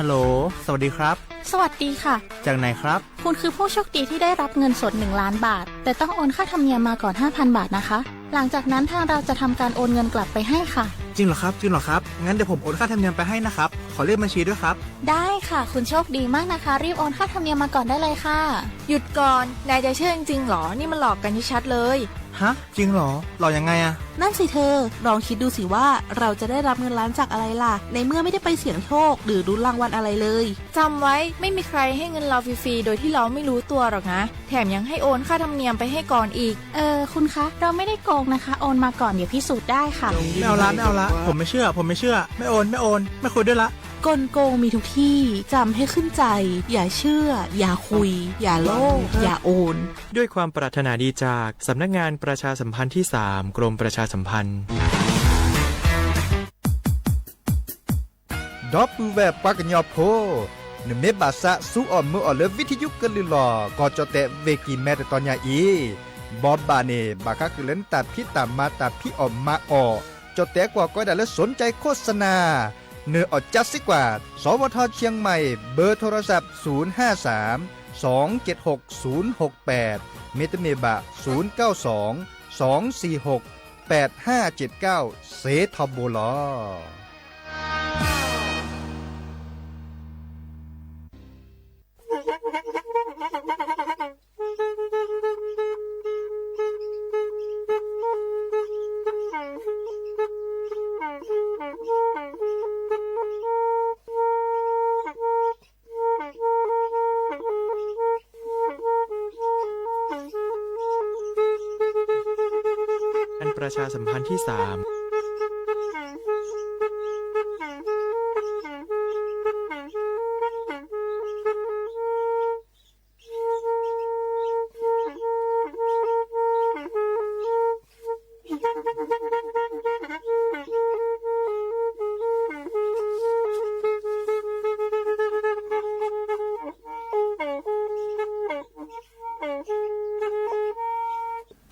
ฮัลโหล สวัสดีครับ สวัสดีค่ะ จากไหนครับ คุณคือผู้โชคดีที่ได้รับเงินสด หนึ่งล้านบาท แต่ต้องโอนค่าธรรมเนียมมาก่อน ห้าพันบาทนะคะ หลังจากนั้นทางเราจะทำการโอนเงินกลับไปให้ค่ะ จริงเหรอครับ จริงเหรอครับ งั้นเดี๋ยวผมโอนค่าธรรมเนียมไปให้นะครับ ขอเลขบัญชีด้วยครับ ได้ค่ะ คุณโชคดีมากนะคะ รีบโอนค่าธรรมเนียมมาก่อนได้เลยค่ะ หยุดก่อน นายจะเชื่อจริงๆหรอ นี่มันหลอกกันชัดๆเลย ฮะ จริงเหรอ หลอกยังไงอะ นั่นสิเธอ ลองคิดดูสิว่าเราจะได้รับเงินล้านจากอะไรล่ะ ในเมื่อไม่ได้ไปเสี่ยงโชคหรือลุ้นรางวัลอะไรเลย จำไว้ ไม่มีใครให้เงินเราฟรีๆ โดยที่เราไม่รู้ตัวหรอกนะ แถมยังให้โอนค่าธรรมเนียมไปให้ก่อนอีก เออ คุณคะ เราไม่ได้โกงนะคะ โอนมาก่อน เดี๋ยวพิสูจน์ได้ค่ะ ไม่เอาละ ไม่เอาละ ผมไม่เชื่อ ผมไม่เชื่อ ไม่โอน ไม่โอน ไม่คุยด้วยละ กลโกงมีทุกที่ จำให้ขึ้นใจ อย่าเชื่อ อย่าคุย อย่าโลภ อย่าโอน ด้วยความปรารถนาดีจากสำนักงานประชาสัมพันธ์ที่สาม กรมประชาสัมพันธ์ ဒီပုၢ်ဝဲၢ်ပှၤကညီဖိ, နမ့ၢ်ဘၣ်သးစူအီၣ်မုာ်အီၣ်လၢ ဝံထယုကလုၢ်လီၢ် ကီၢ်ကၠီၣ်တဲၣ် ဝ့ၢ်ကံၢ်မဲ တတီၤညါအံၤ, ဘီဘၣ်န့ၣ် ဘၣ်ဃးဃုာ်လၢနတၢ်ဖံးတၢ်မၤ တၢ်ဖံးအီၣ်မၤအီၣ်, ကၠီၣ်တဲၣ်ကွၢ်ကီဒၣ်လၢ สนใจโฆษณา နအီၣ်ကၠါစ့ၢ်ကီး, สวท เชียงใหม่ เบอร์โทรศัพท์ ศูนย์ห้าสาม สองเจ็ดหก ศูนย์หกแปด မ့တမ့ၢ်ဘၣ် ศูนย์เก้าสอง สองสี่หก แปดห้าเจ็ดเก้า စ့ထီဘိလီၤ. อันประชาสัมพันธ์ที่สาม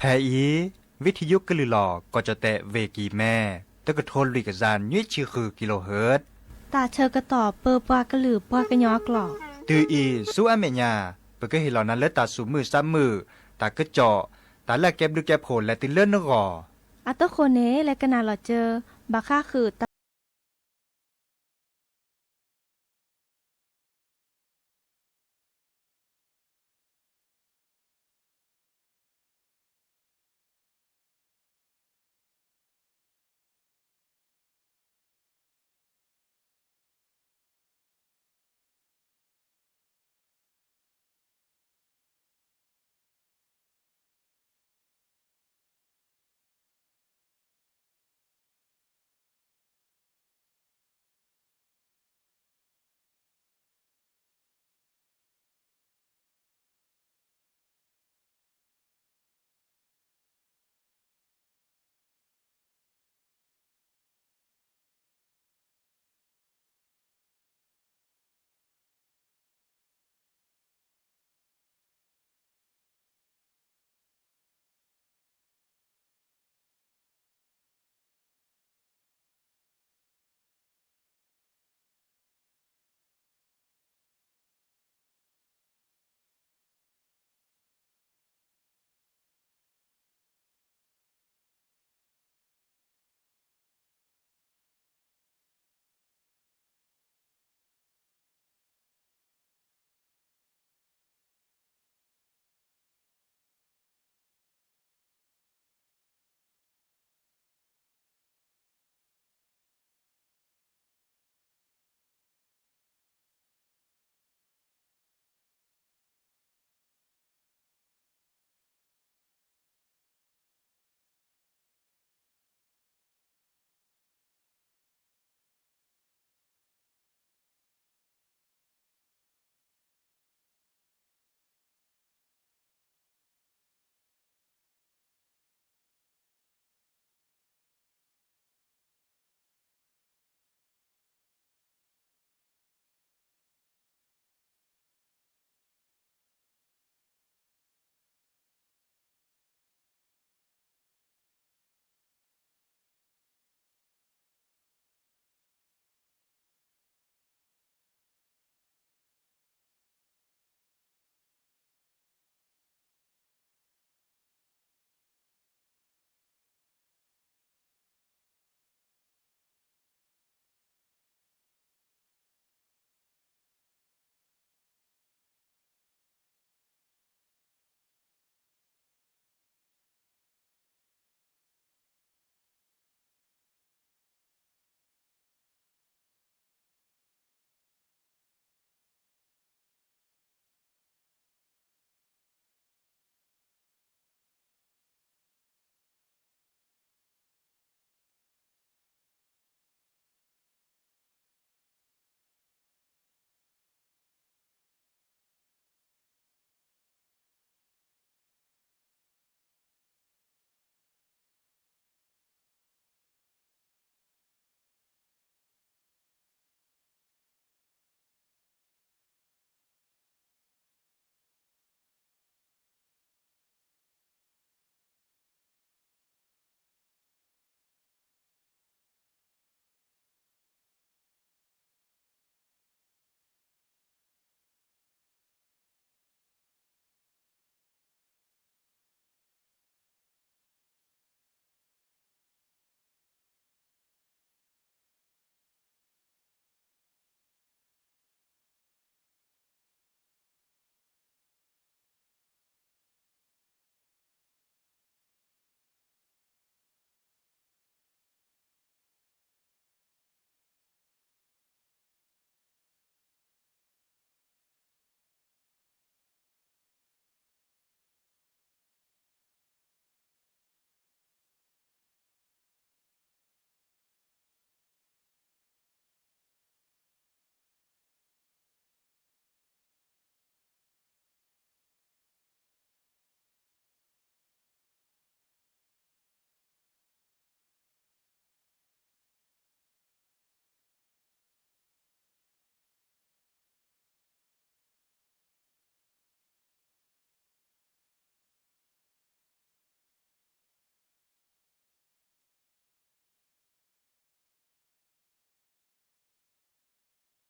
ဖဲအံၤ ဝံထယုကလုၢ်လီၢ် ကီၢ်ကၠီၣ်တဲၣ် ဝ့ၢ်ကံၢ်မဲ တကထိလွံၢ်ကယၤနွံဆံဃု kilohertz တၢ်ဆၢကတီၢ်ပၢပှၤကလုာ်ပှၤကညီအကျိာ် တုၤအံၤဆူအမဲာ်ညါ ပကဟ့ၣ်လီၤနၤလၢတၢ်သူၣ်မုာ်သးမုာ်, တၢ်ကစီၣ်, တၢ်လၢအကဲဘျုးကဲဖှိၣ်လဲၤတုၤလၢနဂီၢ်. အတဃိန့ၣ် လဲၤကနၣ်လီၤစၢၤ ဘၣ်ဃးဃုာ်တၢ်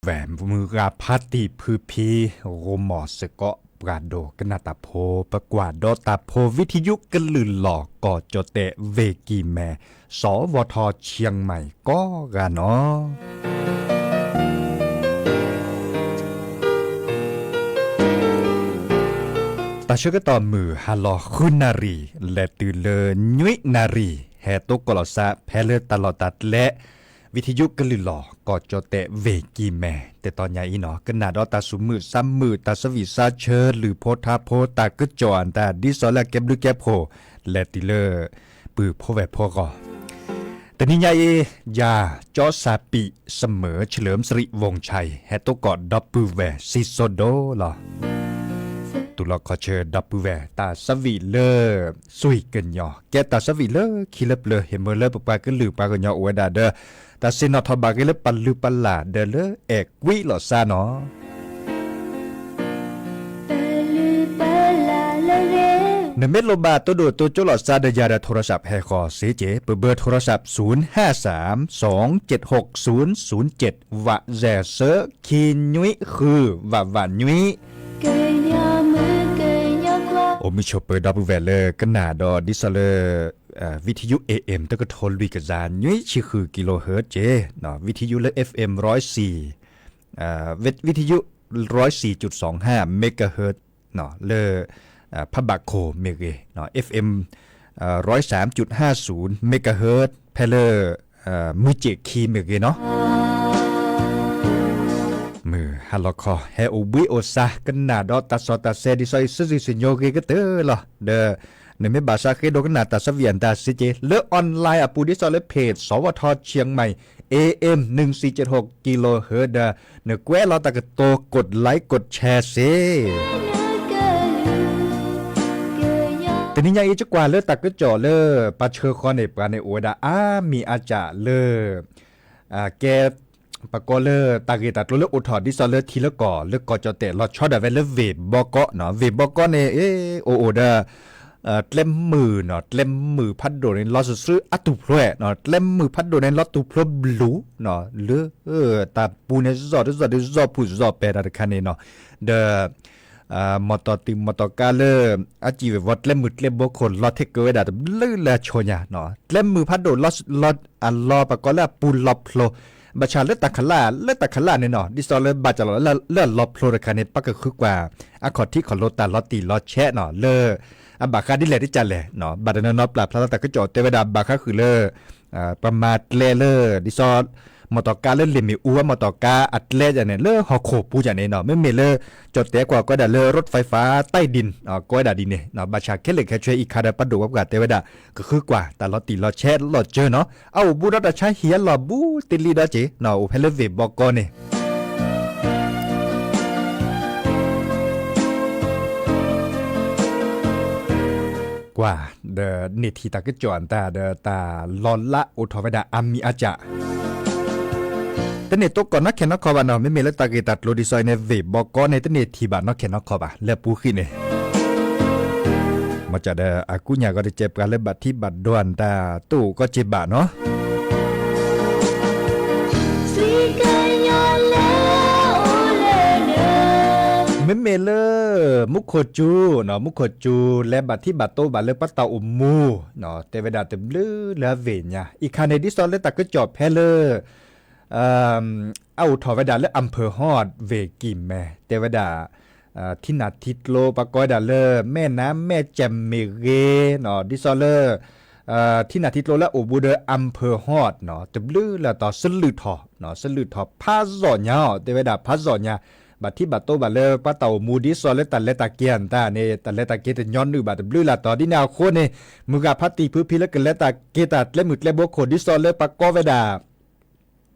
ဝဲမုၢ်ဂၤဖါတံၢ်ဖုဖံ ဂိၤမီၢ်စ့ၢ်ကီး ပှၤဒိကနၣ်တၢ်ဖိ ပကွၢ်ဒီးတၢ်ဖိ ဝံထယုကလုၢ်လီၢ် ကီၢ်ကၠီၣ်တဲၣ် ဝ့ၢ်ကံၢ်မဲၢ် စီၤဝီၤထီၣ် เชียงใหม่ ကိးဂၤနီၤ. တၢ်ဆၢကတီၢ်မုၢ်ဟါလီၤဃုနၣ်ရံၣ် လဲၤတုၤလၢနွံနၣ်ရံၣ် ဟဲတိကိးလီၤစၢ် ဖဲလၢတၢ်လီၢ်တၢ်ကျဲ ဝံထယုကလုၢ်လီၢ် ကီၢ်ကၠီၣ်တဲၣ် ဝ့ၢ်ကံၢ်မဲၢ် တတီၤညါအံၤနီၤ ကနၣ်ဒီးတၢ်သူၣ်မုာ်သးမုာ် တၢ်ဆၢဝံၣ်ဆၢဆၢ လုၢ်ဖိထါဖိ တၢ်ကစီၣ်အတၢ် ဒ်သိးလၢအကဲဘျုးကဲဖှိၣ် လဲၤတုၤလၢ ပုၢ်ဖိဝဲၢ်ဖိအဂီၢ် တနံၤညါအံၤ ယၤ ကၠီစၢ်ပံး เสมอ เฉลิมสิริวงศ์ชัย ဟဲတိကိးဒီပုၢ်ဝဲၢ် စံၣ်စိဒိၣ်လီၤ. တူၢ်လိာ်ခီၣ်ဆၢဒီပုၢ်ဝဲၢ် တၢ်ဆၢဝံၣ်လၢ စွံၣ်ကညီၤ ကဲတၢ်ဆၢဝံၣ်လၢခံလၢပျၢၤ ဟ့ၣ်မၢလၢပပှၤကလုာ်ပှၤကညီအိၣ်ဝဲဒၣ်ဒီး တၢ်ဆ့ၣ်နီၤထီၣ်ဘၣ်ဂ့ၤလၢပလုၢ်ပလၢ် ဒီးလၢအဲၣ်ကွံလိာ်သးနီၤ. နမ့ၢ်လိၣ်ဘၣ်တိၢ်ဒိၣ်တိၢ်ကၠိလိာ်သးဒီးယၤဒီး โทรศัพท์ ဟဲဃီၤစ့ၢ်ကီး ပဘၢ โทรศัพท์ ศูนย์ห้าสาม สองเจ็ดหก ศูนย์ศูนย์เจ็ด ဝး แสน ဆၢ ခံနွံဃု ဝးဝးနွံ အိၣ်မုာ်ဆိးပၢၤဒီပုၢ်ဝဲၢ်လၢကနၣ်ဒီးဒ်သိးလၢ ဝံထယု เอเอ็ม တကထိလွံၢ်ကယၤ နွံဆံဃု กิโลเฮิรตซ์ က့ ဝံထယုလၢ เอฟเอ็ม ร้อยสี่ ဝံထယု ร้อยสี่จุดสองห้า เมกะเฮิรตซ์ လၢ ဖးဘၣ်ခိၣ်မ့ၢ်ဂ့ၤ เอฟเอ็ม ร้อยสามจุดห้าศูนย์ เมกะเฮิรตซ์ ဖဲလၢ မုၢ်စ့ၣ်ခံမ့ၢ်ဂ့ၤနီၤ မုၢ်ဟါလီၤခီ ဟဲအိၣ်ဘှံးအိၣ်သါ ကနၣ်ဒီးတၢ်စီတၢ်ဆှံ ဒ်သိးအံၤစုစုစံၣ်ညီၣ်ဂ့ၤကတၢၢ်လီၤ. ဒီး နမ့ၢ်ဘၣ်သးဃ့ဒိကနၣ်တၢ်ဆၢဝံၣ်အတၢ်စ့ၢ်ကီး လၢ online အပူၤ ဒ်သိးလၢ เพจ สวท เชียงใหม่ เอเอ็ม หนึ่งสี่เจ็ดหก กิโลเฮิรตซ์ ဒီး နကွဲးလီၤတၢ်ကတိၤ กดไลค์ กดแชร์ စ့ၢ် တနံၤညါအံၤ ကကွၢ်လၢတၢ်ကစီၣ်လၢ ပှၤဆှၢဃီန့ၣ် ပှၤန့ၣ်အိၣ်ဝဲဒၣ်အါမံၤအါစှၤလၢ ကဲ ပကိးလၢတၢ်ဂ့ၢ်တၢ်ကျိၤလၢအိၣ်ထီၣ်ဒ်သိးလၢထံလၢကီၢ် လၢကီၢ်ကၠီၣ်တဲၣ် လီၤဆီဒၣ်ဝဲလၢဝ့ၢ်ဘီကီ ဝ့ၢ်ဘီကီန့ၣ် အိၣ်အိၣ်ဒီး ကျဲမုၢ်နီၤ ကျဲမုၢ်ဖးဒိၣ်န့ၣ် လီၤစုာ်စုာ်အတူၢ်ဖျိနီၤ ကျဲမုၢ်ဖးဒိၣ်န့ၣ် လီၤတူၢ်ဖျိဘျုးနီၤ လၢ တၢ်ပူၤန့ၣ် စီၣ်တစီၣ်ဒုး စီၣ်ဖုၣ်စီၣ်ပဲာ်တၢ်တခါန့ၣ်နီၤ ဒီး မီၢ်တီၢ်တုၤမီၢ်တီၢ်ကါလၢ အစံၣ်ဝဲၢ်ဝီကျဲမုၢ်ကျဲဘီခိၣ် လီၤထဲးကၢဝဲဒၣ်တဘျုးလၢအဆိညါနီၤ ကျဲမုၢ်ဖးဒိၣ် အလီၢ်ပကိးလၢအပူၤလီၤဖျိ ဘၣ်ဆၣ်လၢတၢ်ခးလၢ် လၢတၢ်ခးလၢ်န့ၣ်နီၤ ဒ်သိးလၢဘၣ်စၢ်လီၤလၢအလီၤဖျိတခါန့ၣ် ပကဃုကွၢ် အခီၣ်ထံးခီၣ်လိၤတၢ်လီၤတံၢ်လီၤဆဲးနီၤ လၢ အဘၣ်ဃးဒ်လဲၣ်တကးလဲၣ်နီၤ ဘၣ်တနီၤနီၤပျၢ်ဖျါလီၤတၢ်ကစီၣ်တဲဝဲဒၣ် ဘၣ်ဃးဃုာ်လၢ ပမၤကျဲလၢ ဒ်သိး မီၢ်တီၢ်ကါလၢလ့ၣ်မ့ၣ်အူ မီၢ်တီၢ်ကါအကျဲယၤန့ၣ် လၢဟီၣ်ခိၣ်ပူၤယၤန့ၣ်နီၤ မ့မ့ၢ်လၢ ကၠီၣ်တဲၣ်ကွၢ်ကိးဝဲဒၣ်လၢ รถไฟฟ้าใต้ดิน ကိးဝဲဒၣ်ဒ်န့ၣ် ဘၣ်ဆၣ်ခဲလၢာ်ခဲဆ့အံၤခါဒီး ပဒိၣ်ဝဲပှၤတဲဝဲဒၣ် ကဃုကွၢ်တၢ်လီၤတံၢ်လီၤဆဲးလီၤစၢၤနီၤ အအိၣ်ဘူးဒီးတၢ်ဆါဟံၣ်အလီၢ်ဘူးတ့လံဒီးက့ၤနီၤ အိၣ်ဖဲလၢဝ့ၢ်ဘီကီန့ၣ် ကွၢ် ဒီးန့ၢ်ထံၣ်တၢ်ကစီၣ်အတၢ်ဒီးတၢ်လီၤလးအိၣ်ထီၣ်ဝဲဒၣ်အါမံၤအါစှၤ တန့ၢ်သကိးနီၢ်ခဲနီၢ်ခီဘၣ်နီၤ မ့မ့ၢ်လၢတၢ်ဂ့ၢ်တၢ်ကျိၤဒ်သိးအံၤန့ၣ် ဝ့ၢ်ဘီကီန့ၣ် တန့ၢ်ထံၣ်ဘၣ်နီၢ်ခဲနီၢ်ခီဘၣ် လၢပူၤဃံန့ၣ် မ့ၢ်ကဒီးအကူညၢ်ဂီၤတကဲးပှၤလၢဘၣ်ထံဘၣ်ဒိအတၢ် တအိၣ်ကီးက့ဘၣ်နီၤ မ့မ့ၢ်လၢ မူခိၣ်စူၤ မူခိၣ်စူၤ လဲၤဘၣ်ထံဘၣ်တိဘၣ်လၢပှၤတၢ်အိၣ်မူ တဲဝဲဒၣ်တဘျုးလၢအဝ့ၢ်ညါ အံၤခါန့ၣ် ဒ်သိးလၢတၢ်ကစီၣ်ဖဲလၢ အအိၣ်ထီၣ်ဝဲဒၣ်လၢ อำเภอฮอด ဝ့ၢ်ကံၢ်မဲၢ် တဲဝဲဒၣ် ထံနၢ်ထံကျိ ပှၤကိးဝဲဒၣ်လၢ แม่น้ำแม่แจ่ม မ့ၢ်ဂ့ၤ ဒ်သိးလၢ ထံနၢ်ထံကျိလၢအအိၣ်ဘူးဒီး อำเภอฮอด တဘျုးလၢတီၤ စလုၢ်ထီၣ် စလုၢ်ထီၣ်ဖးယိာ်ညါအီၤ တဲဝဲဒၣ်ဖးယိာ်ညါ ဘၣ်ထံဘၣ်တိဘၣ်လၢပှၤတၢ်အိၣ်မူ ဒ်သိးလၢတၢ်လဲၤတၢ်က့ၤအတၢ်န့ၣ် တၢ်လဲၤတၢ်က့ၤတညီနုၢ်ဘၣ်တဘျုးလၢတီၤ ဒ်န့ၣ်အဃိန့ၣ် မုၢ်ဂၤဖါတံၢ်ဖုဖံလၢကလဲၤတၢ်က့ၤတၢ်ကျဲမုၢ်ကျဲဘိခိၣ် ဒ်သိးလၢပှၤကိးဝဲဒၣ်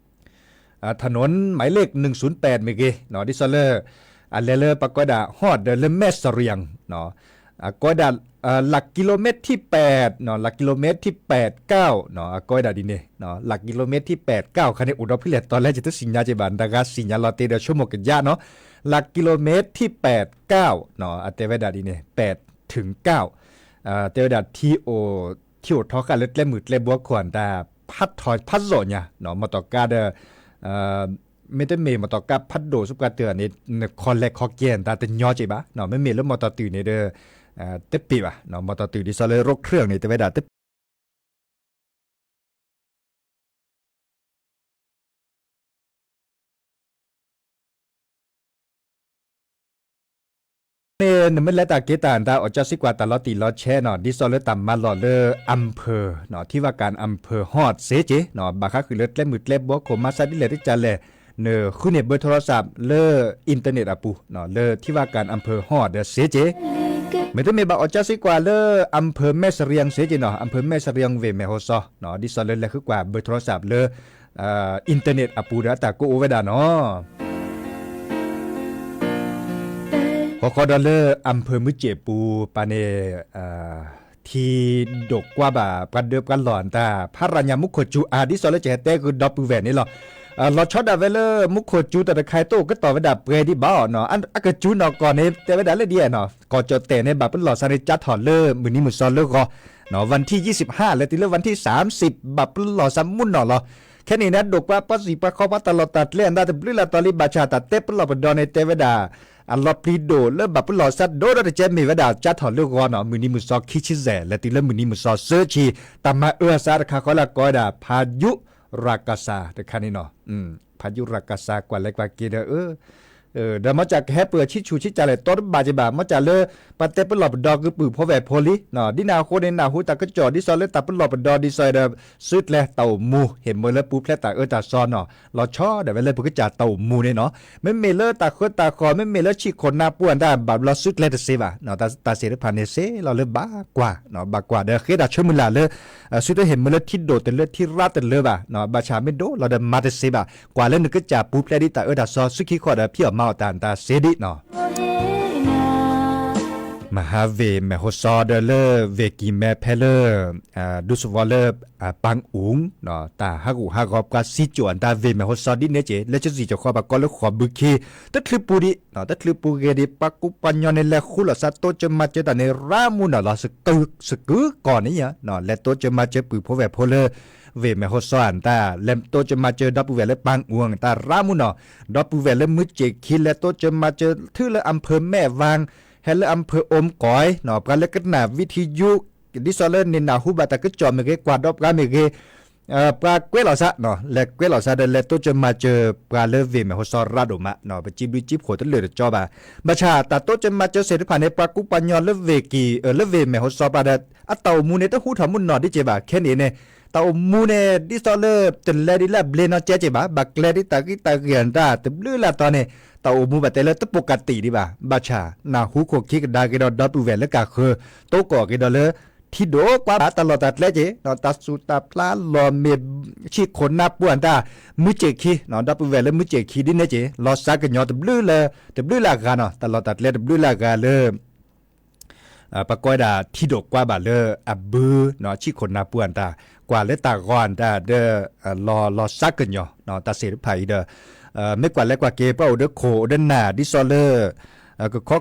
ถนนหมายเลข หนึ่งศูนย์แปด မ့ၢ်ဂ့ၤ ဒ်သိးလၢ အလဲၤလၢပှၤကိးဝဲဒၣ် ฮอด ဒီးလၢ แม่เสรียง အကိးဝဲဒၣ် หลักกิโลเมตรที่แปด หลักกิโลเมตรที่แปดเก้า အကိးဝဲဒၣ်ဒ်န့ၣ် หลักกิโลเมตรที่แปดเก้า ခါန့ၣ် အိၣ်ဒီးဖဲလဲၣ်တီၤလဲၣ် ယတသ့ၣ်ညါက့ဘၣ် တဂၤသ့ၣ်ညါလီၤတ့ၢ်ဒီးဆိကမိၣ်ကယါနီၤ หลักกิโลเมตรที่แปดเก้า အတဲဝဲဒၣ်ဒ်န့ၣ် แปดถึงเก้า တဲဝဲဒၣ် ထံအိၣ်ထီဃာ်လၢကျဲမုၢ်ကျဲဘိခိၣ်အတၢ် ဖးထီၣ်ဖးယိာ်ညါ မီၢ်တီၢ်ကါဒီး မ့တမ့ၢ်မီၢ်တီၢ်ကါဖးဒိၣ်ဆူပှၤတၢၢ်န့ၣ် နခီလဲၤခီကဲတၢ်တညီက့ဘၣ်, မ့မ့ၢ်လၢမီၢ်တီၢ်တုၤန့ၣ်ဒီး တပ့ၤဘၣ်, မီၢ်တီၢ်တုၤဒ်သိးလၢရိၣ်ခြ့ၣ်န့ၣ် တဲဝဲဒၣ်တပ့ၤ မ့ၢ်နမ့ၢ်လဲၤတၢ်က့ၤတၢ်တၢ် အီၣ်ကၠီစံးကွၢ်တၢ်လီၤတံၢ်လီၤဆဲးနီၤ ဒ်သိးလၢတၢ်မၤလီၢ်လၢ อำเภอ နီၤ ที่ว่าการอำเภอ ဟီၣ်စ့က့ နီၤ ဘၣ်ဃးဃုာ်လၢကျဲမုၢ်ကျဲဘီခိၣ်မၤစၢ်ဒ်လဲၣ်တကလဲၣ် နဃုန့ၢ် เบอร์โทรศัพท์ လၢ internet အပူၤ လၢ ที่ว่าการอำเภอ ဟီၣ်ဒီးစ့က့ မ့တမ့ၢ်ဘၣ်အီၣ်ကၠီစံးကွၢ်လၢ อำเภอแม่เสรียง စ့က့နီၤ อำเภอแม่เสรียง เวียงแม่ฮ่องสอน နီၤ ဒ်သိးလၢလဲၤဃုကွၢ် เบอร์โทรศัพท์ လၢ internet အပူၤဒီးအတၢ်ကအိၣ်ဝဲဒၣ်နီၤ ဃီဃီဒီးလၢ อำเภอ မုၢ်စ့ၣ်ပူၤ ပှၤန့ၣ် ထံဒိၣ်ကွၢ်ဘၣ် ပှၤဒၢပှၤလီၢ်အတၢ် ဖးရၤညါမူခိၣ်စူၤအါ ဒ်သိးလၢကဟဲတဲဂုာ်ဒီပုၢ်ဝဲၢ်န့ၣ်လီၤ. လီၤဆီဒၣ်ဝဲလၢ မူခိၣ်စူၤတၢ်တခါအံၤ တအိၣ်ကတီၢ်ဝဲဒၣ်ပှဲၤဒံးဘၣ်နီၤ အကစူၤနီၢ်ကီၢ်န့ၣ် တဲဝဲဒၣ်လၢဒ်နီၤ ကီၢ်ကၠီၣ်တဲၣ်န့ၣ် ဘၣ်ပလီၢ်စးန့ၣ် ကၠါထီၣ်လၢမုၢ်နံၤမုၢ်စီၤလၢဂီၤ နီၤ วันที่ยี่สิบห้า လဲၤတုၤလၢ วันที่สามสิบ ဘၣ်ပလီၢ်စးမုၢ်နီၢ်လီၤ. ခဲန့ၣ်န့ၣ် ဒိၣ်ကွၢ်ပှၤစံၣ်ပှၤခီပှၤတၢ်လီၢ်တၢ်ကျဲအတၢ်တဘျုးလၢ်တီၤလံ ဘၣ်ဆၣ်တၢ်တဲပလီၢ်ပဒီန့ၣ် တဲဝဲဒၣ် အလီၤပျံၤဒိၣ်လၢဘၣ်ပလီၢ်စးဒိၣ်ဒီးတကဲမ့ၢ်ဝဲဒၣ် ကၠါထီၣ်လၢဂီၤနီၤ မုၢ်နံၤမုၢ်စီၤခံဆံယဲၢ် လဲၤတုၤလၢမုၢ်နံၤမုၢ်စီၤသၢဆံ တၢ်မၤအၢအသးတခါဃီလၢကိးဝဲဒၣ် พายุราคาซา တခါန့ၣ်နီၤ พายุราคาซา ကွၢ်လဲၤကွၢ်က့ၤဒီး ဒီးမ့ၢ်ကၠၢ်ကဟဲပၢၢ်ဆံဆူၣ်ဆံကၠၢ်လဲၣ် တီတဘၣ်က့ဘၣ် မ့ၢ်ကၠၢ်လၢ ပှၤတဲပလီၢ်ပဒီကပုၢ်ဖိဝဲၢ်ဖိလံ ဒ်န့ၣ်အဃိန့ၣ် နၢ်ဟူတၢ်ကစီၣ်ဒ်သိးလၢတၢ်ပလီၢ်ပဒီဒ်သိးဒီး စုကျဲတၢ်အိၣ်မူ ဟ့ၣ်မ့ၢ်လၢပူၤဖျဲးတၢ်အၢတၢ်သီနီၤ လီၤဆီဒၣ်ဝဲလၢပကစၢ်တၢ်အိၣ်မူန့ၣ်နီၤ မ့မ့ၢ်လၢတၢ်ဃၢတၢ်ဃီၤ မ့မ့ၢ်လၢဆံးခိၣ်နၢ်ပူၤအတၢ် ဘၣ်ဘျီစုကျဲတစ့ဘၣ် တၢ်သ့ၣ်တဖၣ်န့ၣ်စ့လီၤလၢဘၣ်ကွၢ် ဘၣ်ကွၢ်ဒီးဃ့တၢ်ဆၢမုၢ်လၢ်လၢ စုတဟ့ၣ်မ့ၢ်လၢထံဒိၣ်တလၢထံရၣ်တလၢဘၣ် ဘၣ်ဆၣ်မ့ၢ်ဒိၣ်လီၤဒီးမၤတစ့ဘၣ် ကွၢ်လၢနကစၢ်ပူၤဖျဲးဒ်တၢ်အၢတၢ်သီ စုခံခီၣ်ဒီးဖံးအီၣ်မၤအီၣ်တၢ်တၢ်စ့ဒံးနီၤ မဟါဝ့ၢ်မဲၢ်ဟိစီဒီးလၢဝ့ၢ်ကံၤမဲဖဲလၢ ဒူသဝီလၢ ပၢ်အူ တၢ်ဟးဂူာ်ဟးဂီၤပှၤစံကၠိၣ်အတၢ်ဝ့ၢ်မဲၢ်ဟိစီဒ်န့ၣ်က့ လၢကစံၣ်ကၠီဃီပှၤကီလၢဃိးဘုခ့ တချုးပူၤဒံး တချုးပူၤဂ့ၤဒံး ပှၤကူပှၤညီန့ၣ် လဲၤဃူလိာ်သးတိစၢၤမၤစၢၤတၢ်န့ၣ် ရၢမူနီၢ်လီၤ စကုကီၢ်န့ၣ် လဲၤတိစၢၤမၤစၢၤပုၢ်ဖိဝဲၢ်ဖိလၢ ဝ့ၢ်မဲၢ်ဟိစီအတၢ် လဲၤတိစၢၤမၤစၢၤဒီပုၢ်ဝဲၢ်လၢပၢ်အူ တၢ်ရၢမူနီၢ် ဒီပုၢ်ဝဲၢ်လၢမုၢ်စ့ၣ်ခံ လဲၤတိစၢၤမၤစၢၤ ထုးလၢ อำเภอแม่วาง ဟဲလၢ อำเภอโอมก๋อย ပှၤလၢကနၣ် วิทยุ ဒ်သိးလၢန့ၣ်နၢ်ဟူဘၣ်တၢ်ကစီၣ်မ့ၢ်ဂ့ၤ ကွၢ်ဒီးပှၤမ့ၢ်ဂ့ၤ ပှၤကွဲးလီၤစး လဲၤကွဲးလီၤစးဒီး လဲၤတိစၢၤမၤစၢၤပှၤလၢဝ့ၢ်မဲၢ်ဟိစီရၢဒိၣ်မး ပစံးဘျုးစံးဖှိၣ်တလၢာ်တကီဘၣ်. ဘၣ်ဆၣ်တၢ်တိစၢၤမၤစၢၤသ့ၣ်တဖၣ်န့ၣ် ပှၤကူပှၤညီလၢဝ့ၢ်ကံၤ လၢဝ့ၢ်မဲၢ်ဟိစီပှၤဒီး အတၢ်အိၣ်မူန့ၣ် တဟူထီၣ်မုၢ်နီၢ်ဒ်က့ဘၣ်. ခဲန့ၣ်န့ၣ် တၢ်အိၣ်မူန့ၣ် ဒ်သိးလၢ တလဲၤဒ်လၢအဘျ့နီၢ်ကဲက့ဘၣ်. ဘၣ်ကျဲဒ်တၢ်ဂံၢ်တၢ်ဂ့ၢ်အတၢ် တဘျုးလၢ်တီၤန့ၣ် တၢ်အိၣ်မူဘၣ်တဲလၢတပိာ်ကတံာ်ဒံးဘၣ်. ဘၣ်ဆၣ် နၢ်ဟူခိၣ်ခံကဒါက့ၤဒီး ဒီပုၢ်ဝဲၢ်လၢကဃၢၤ တိကီၢ်က့ၤဒီးလၢ ထံဒိၣ်ကွၢ်ဘၣ်တၢ်လီၢ်တၢ်ကျဲက့ၤ တၢ်စူၢ်တၢ်ဖျါလီၢ်မ့ၢ် ဆံးခိၣ်နၢ်ပူၤအတၢ် မုၢ်စ့ၣ်ခံ ဒီပုၢ်ဝဲၢ်လၢမုၢ်စ့ၣ်ခံဒ်န့ၣ်က့ၤ လီၤစၢ်ကညီၤတဘျုးလၢ တဘျုးလၢ်ဂၤနီၤ တၢ်လီၢ်တၢ်ကျဲတဘျုးလၢ်ဂၤလၢ ပကိးဝဲဒၣ်ထံဒိၣ်ကွၢ်ဘၣ်လၢအဘု ဆံးခိၣ်နၢ်ပူၤအတၢ် ကွၢ်လၢတၢ်ဂီၤအတၢ်ဒီး လီၤလီၤစၢ်ကညီၤ တၢ်သ့ၣ်တဖၣ်အံၤဒီး မ့ၢ်ကွၢ်လဲၤကွၢ်က့ၤ ပှၤအိၣ်ဒီးခိၣ်အိၣ်ဒီးနၢ် ဒ်သိးလၢ ကခီ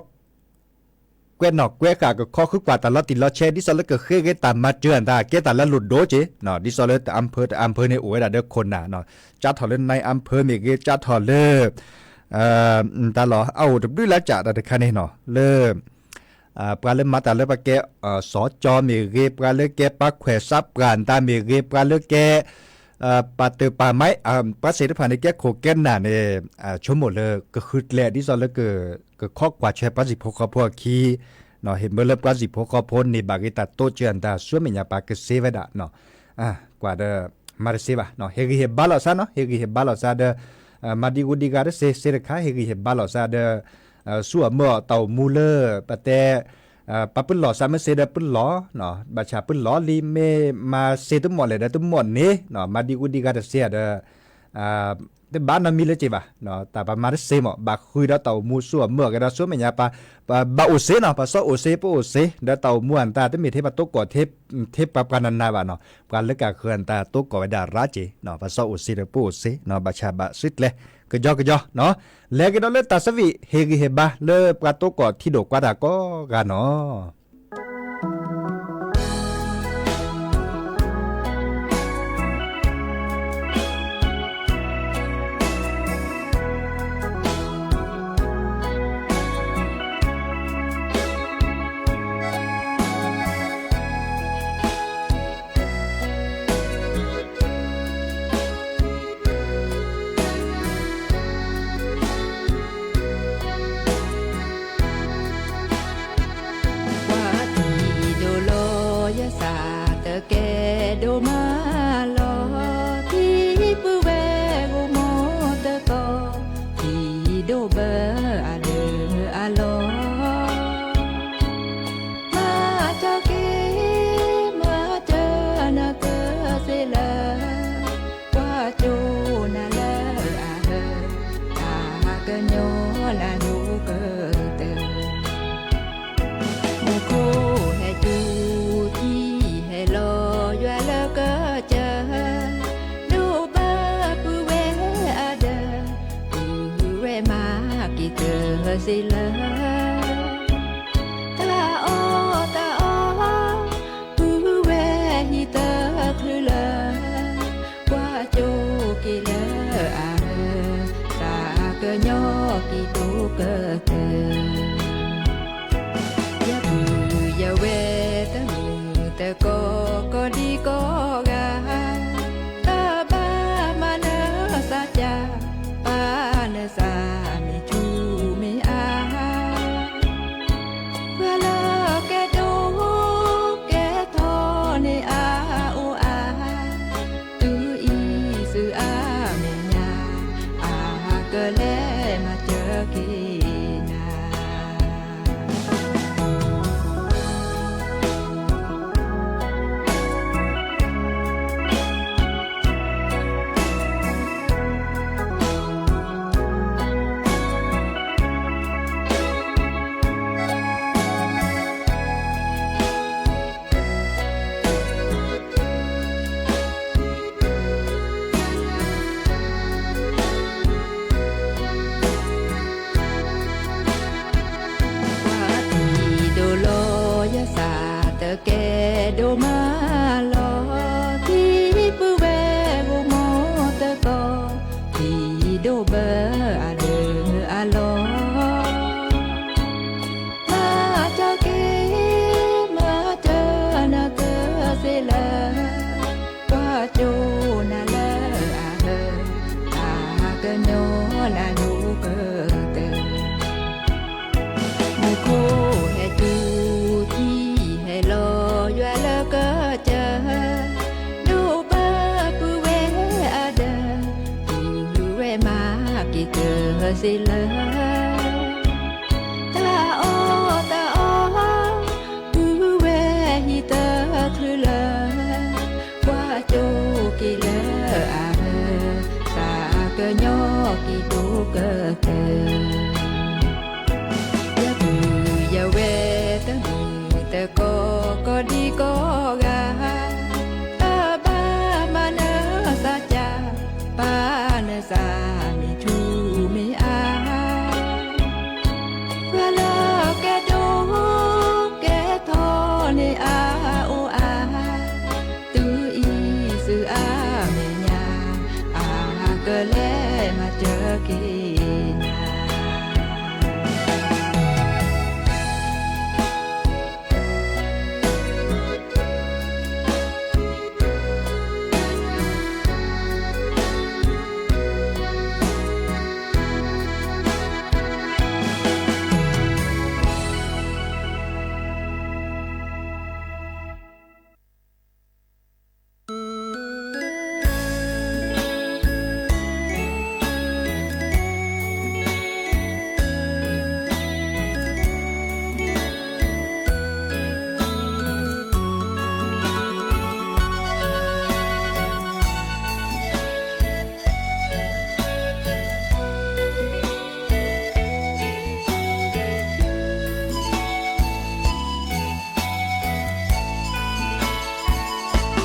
ကွဲးနီၣ်ကွဲးဃာ် ကခီဃုကွၢ်တၢ်လီၤတံၢ်လီၤဆဲး ဒ်သိးလၢကဃ့ဂ့ၤတၢ်မၤစၢၤအတၢ် ကဲတၢ်လၢလိၣ်ဒိၣ်က့ၤ ဒ်သိးလၢတၢ် อำเภอ တၢ် อำเภอ န့ၣ်အိၣ်ဝဲဒၣ်ဒီးခိၣ်နၢ် ကၠါထီၣ်လၢ นายอำเภอ မ့ၢ်ဂ့ၤ ကၠါထီၣ်လၢ တၢ်လီၢ် အအိၣ်တဘျုးလၢ်ကၠးတၢ်တခါန့ၣ်နီၤ လၢ ပှၤလၢမၤတၢ်လၢပှၤကဲ စီၤကၠီမ့ၢ်ဂ့ၤ ပှၤလၢကဲပှၤခွဲးစးပှၢ်တၢ်မ့ၢ်ဂ့ၤ ပှၤလၢကဲ ပှၤတၢ်ပာ်မါ ပှၤသ့ၣ်တဖၣ်န့ၣ် ကဲခိၣ်ကဲနၢ်န့ၣ် ဆိကမိၣ်လၢကဃုကျဲ ဒ်သိးလၢ ကခီကွၢ်ထွဲပှၤစံၣ်ဖိဃီဖိအခံ ဟ့ၣ်မ့ၢ်လၢပှၤစံၣ်ဖိဃီဖိန့ၢ်ဘၣ်က့ၤတၢ်တိစၢၤအတၢ် ဆူမဲာ်ညါပှၤကစ့ဝဲဒၣ် ကွၢ်ဒီး မၤတစ့ဘၣ် ဟ့ၣ်ဂံၢ်ဟ့ၣ်ဘါလိာ်သးနီၤ ဟ့ၣ်ဂံၢ်ဟ့ၣ်ဘါလိာ်သးဒီး မၤဒံဂုၤဒံဂၤတစ့ စ့တခါ ဟ့ၣ်ဂံၢ်ဟ့ၣ်ဘါလိာ်သးဒီး ဆူအမၢအီၣ်တၢ်အိၣ်မူလၢ ပတဲ ပှၤပလီၢ်သးမ့ၢ်စ့ဒီးပလီၢ် ဘၣ်ဆၣ်ပလီၢ်လံ မ့ၢ်မၤစ့တမီၢ်လဲၣ်ဒီးတမီၢ်န့ၣ် မၤဒံဂုၤဒံဂၤတစ့ဒီး တဘၣ်နီတမံၤလၢၤက့ၤဘၣ် တၢ်ပမၤတစ့မး ဘၣ်ဃုာ်ဒီးတၢ်အိၣ်မူဆူအမၢအီၣ်ကဒီး ဆူမဲာ်ညါပှၤ ဘၣ်အိၣ်စ့နီၤ ပှၤစီၤအိၣ်စ့ ပအိၣ်စ့ ဒီးတၢ်အိၣ်မူအတၢ် တမ့ၢ်ထဲပှၤတိကီၢ် ထဲပှၤပှၤနးနးဘၣ်နီၤ ပှၤလၢကဃၢၤအတၢ်တိကီၢ်ဝဲဒၣ်ရၣ်က့ၤ ပှၤစီၤအိၣ်စ့ဒီးပအိၣ်စ့ ဘၣ်ဆၣ်ဘၣ်စုကျဲ ကယီကယီနီၤ လဲၤကဒီးလၢတၢ်သဝံၣ် ဟ့ၣ်ဂံၢ်ဟ့ၣ်ဘါလၢပှၤတိကီၢ်ထံဒိၣ်ကွၢ်တၢ်ကိးဂၤနီၤ. စ့လၢ တၢ်အီၣ်တၢ်အီ ပုၢ်ဝဲၢ်ဟံၣ်သၢချုးလၢ ကွၢ်ကၠိက့ၤလၢအဟၢ သးကညီၤက့ၤဒိၣ်ကတၢၢ် ယပုၢ်ယဝဲၢ်တမုာ်တကိး ကိးဒံကိးဂၤ, တဘၣ်မၤနၢၤသးစၢ်, ပာ်နသးမ့ၢ်ဆူးမ့ၢ်အါ, ပှၤလၢကဲဒိၣ်ကဲထီန့ၣ်အအိၣ်အါ, တုၤအံၤသုအါမဲာ်ညါ, အကလဲၤမၤစၢၤက့ၤနၤ ပှၤထံၣ်ဒိၣ်လီၤယသး တကဲဒိၣ်မးလီၤ, ထံပုၢ်ဝဲၢ်ဂီၢ်မီၢ်သကိး, ထံဒိၣ်ဘၢအဒၢးအလီၢ် မၤစၢၤက့ၤ မၤစၢၤနၤသၢစ့လၢ ကွၢ်ကၠိနၤလၢအဟၢ, သးကညီၤနၤဒိၣ်ကတၢၢ် မူခိၣ်ဟဲတုၤ ထံဟဲလီၤယွၤလၢကစၢၢ်, ဒိၣ်ဘၢပုၢ်ဝဲၢ်အဒၢး, ပုၢ်ဝဲၢ်မၤက့ၤတၢၢ်စ့လၢ တၢ်အီၣ်တၢ်အီ, ပုၢ်ဝဲၢ်ဟံၣ်သၢချုးလၢ ကွၢ်ကၠိက့ၤလၢအဟၢ, သးကညီၤက့ၤဒိၣ်ကတၢၢ် ယပုၢ်ယဝဲၢ်တမုာ်တကိး ကိးဒံကိးဂၤ, တဘၣ်မၤနၢၤသးစၢ်, ပာ်နသးမ့ၢ်ဆူးမ့ၢ်အါ, ပှၤလၢကဲဒိၣ်ကဲထီန့ၣ်အအိၣ်အါ, တုၤအံၤသုအါမဲာ်ညါ, အကလဲၤမၤစၢၤက့ၤနၤက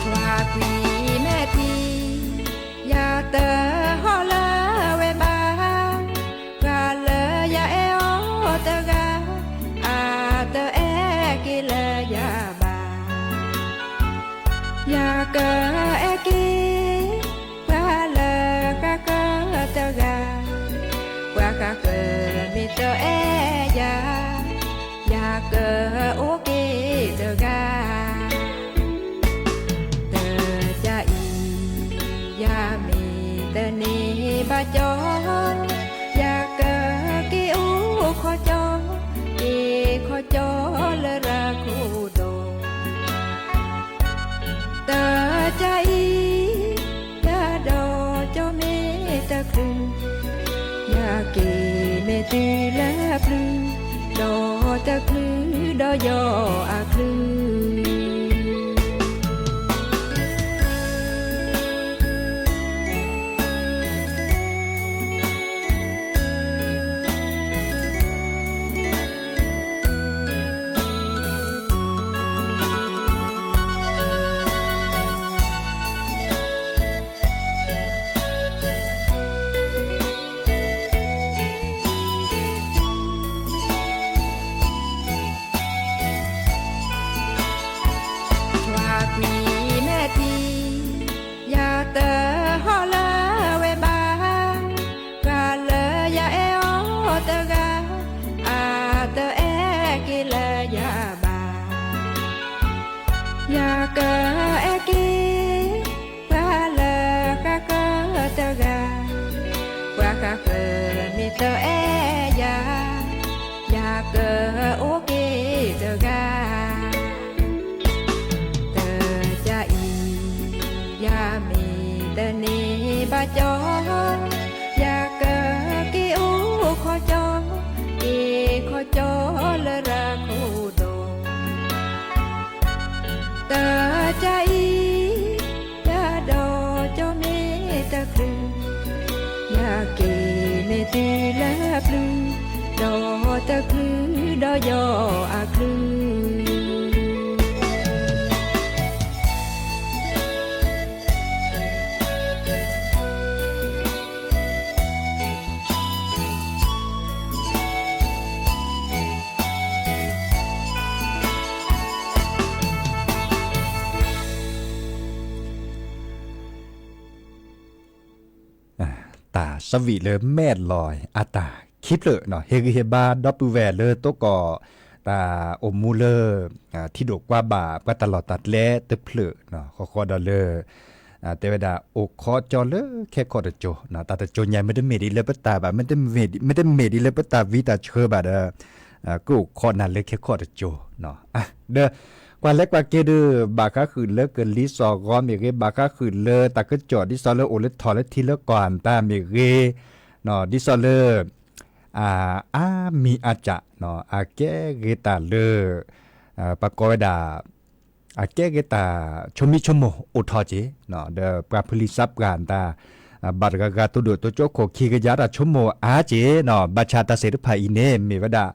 ွၢ်ကွံာ်မဲာ်ထံ, ယတဟီၣ်လၢၤဝဲဘၣ်, ပှၤလၢယအဲၣ်အီၤတဂၤ, အတအဲၣ်က့ၤလၢယၤဘၣ်. ယကအဲၣ်က့ၤ ပှၤလၢဃၣ်ဃၢၤတဂၤ, ပှၤဃၣ်ဃၢၤမ့ၢ်တအဲၣ်ယၤ, ယကအိၣ်က့ၤတဂၤ. တကးအံၤ ယမ့ၢ်တန့ၢ်ဘၣ်ကၠီ, ယကက့ၤအိၣ်ခီကၠီ, က့ၤခီကၠီလၢရၢခိၣ်ဒီး တကးအံၤ ယဒီးကၠီမ့ၢ်တချုး, ယက့ၤမ့ၢ်တုၤလၢပျုၤ, ဒီးတချုးဒီးယီၤအချုး. ယမ့ၢ်တန့ၢ်ဘၣ်ကၠီ, ယကက့ၤအိၣ်ခီကၠီ, က့ၤခီကၠီလၢရၤခိၣ်ဒိၣ်, တၢ်တၢ်အံၤ ယဒီးကၠီမ့ၢ်တချုး, ယက့ၤန့ၢ်တုၤလၢပျုၤ, ဒီးတချုးဒီးယီၤအချုး တၢ်ဆၢဝံၣ်လၢမဲာ်လီၤအတၢ်ခံဖျၢၣ်နီၤ, ဟ့ၣ်ဂံၢ်ဟ့ၣ်ဘါဒီပုၢ်ဝဲၢ်လၢတိကိး တၢ်အိၣ်မူလၢ ထံဒိၣ်ကွၢ်ဘၣ်ပှၤတၢ်လီၢ်တၢ်ကျဲတဖျၢၣ်နီၤ, ဃီဃီဒီးလၢ တဲဝဲဒၣ် အိၣ်ခိးကၠီလၢခဲခီၣ်တစိၤ, တၢ်တစိၤညါ မ့တမ့ၢ်ဒ်လၢပတၢ်ဘၣ်, မ့တမ့ၢ်ဒ်လၢပတၢ်ဝံတၢ်ဆှၢဘၣ်ဒီး ကအိၣ်ခိးနၤလၢခဲခီၣ်တစိၤ, ဒီး ကွၢ်လဲကွၢ်က့ၤဒီး ဘၣ်ဃးဃုာ်လၢကလံၤစိးဂီၤမ့ၢ်ဂ့ၤ, ဘၣ်ဃးဃုာ်လၢတၢ်ကစီၣ်ဒ်သိးလၢအိၣ်လၢထီၣ်လၢထံလၢကီၢ်အတၢ်မ့ၢ်ဂ့ၤ, ဒ်သိးလၢ အါမံၤအါကၢ် အကဲဂ့ၤတၢ်လၢ ပှၤကိးဝဲဒၣ် အကဲဂ့ၤတၢ်ဆိမိၣ်ဆိကမိၣ်အိၣ်ထီၣ်က့ၤ, ဒီးပှၤဖုလံၤစးပှၢ်တၢ် ဘၣ်တဂၤဂၤ တိဒိၣ်တိကၠိခိၣ်ခံကယၤတၢ်ဆိကမိၣ်အါက့ၤနီၤ, ဘၣ်ဆၣ်တၢ်သ့ၣ်တဖၣ်အံၤန့ၣ် မ့ၢ်ဝဲဒၣ်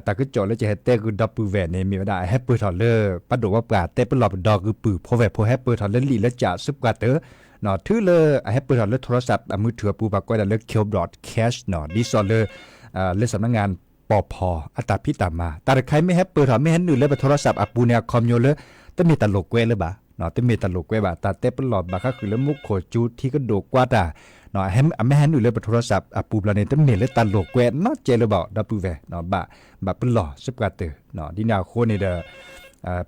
တၢ်ကစီၣ်လၢကဟဲတဲဂုာ်ဒီပုၢ်ဝဲၢ်န့ၣ် မ့ၢ်ဝဲဒၣ်အဟဲပၢၢ်ထီၣ်လၢ ပှၤဒိၣ်ဝဲပှၤတဲပလီၢ်ပဒီဂုာ်ပုၢ်ဖိဝဲၢ်ဖိ ဟဲပၢၢ်ထီၣ်လၢလံာ်လၢကၠးစ့ၢ်ကီးတၢၢ် ထုလၢအဟဲပၢၢ်ထီၣ်လၢ โทรศัพท์ အမုၢ်ထူၣ်အပူၤ ပှၤကိးဝဲဒၣ်လၢ cable broadcast နီၤ, ဒ်သိးလၢ လၢ สำนักงาน ပီၢ်ဖီၣ် အတၢ်ဖံးတၢ်မၤ တၢ်တခါအံၤမ့ၢ်ဟဲပၢၢ်ထီၣ် မ့ၢ်ဟဲနုာ်လၢပ โทรศัพท์ အပူၤန့ၣ် အခီပညီလၢ တမ့ၢ်တၢ်လိာ်ကွဲလၢၤဘၣ်, တမ့ၢ်တၢ်လိာ်ကွဲဘၣ်, တၢ်တဲပလီၢ်ဘၣ်ဃးဃုာ်လၢမူခိၣ်ကၠူထံကဒိၣ်ကွၢ်တၢ် အမ့ၢ်ဟဲနုာ်လၢပ โทรศัพท์ အပူၤဘျီန့ၣ် တမ့ၢ်လၢတၢ်လိာ်ကွဲနီတစဲးလၢၤဘၣ် ဒီပုၢ်ဝဲၢ်, ဘၣ်ပလီၢ်စ့ၢ်ကီးတၢၢ်, ဒ်န့ၣ်အဃိန့ၣ်ဒီး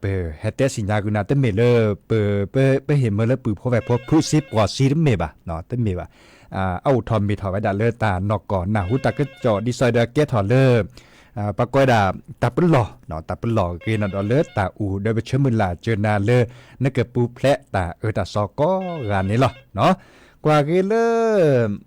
ပဟဲတဲဆ့ၣ်ညါဂုာ်နၤ တမ့ၢ်လၢ ပဟ့ၣ်မၢလၢပုၢ်ဖိဝဲၢ်ဖိ ဖုးစ့ပှီၢ်စ့တမ့ၢ်ဘၣ်, တမ့ၢ်ဘၣ်, အအိၣ်ထီၣ်မ့ၢ်ထီၣ်ဝဲဒၣ်လၢတၢ်နီၢ်ကီၢ်နၢ်ဟူတၢ်ကစီၣ်ဒ်သိးဒီးကဲထီၣ်လၢ ပှၤကိးဝဲဒၣ် တၢ်ပလီၢ်, တၢ်ပလီၢ်ဂ့ၤနီၢ်ဒီးလၢတၢ်အူၣ် ဒီးပဆၢမုၢ်လၢ်စၢၤနၤလၢ နကပူၤဖျဲးတၢ်အၢတၢ်သီကိးဂၤန့ၣ်လီၤ. ကွၢ်ဂ့ၤလၢ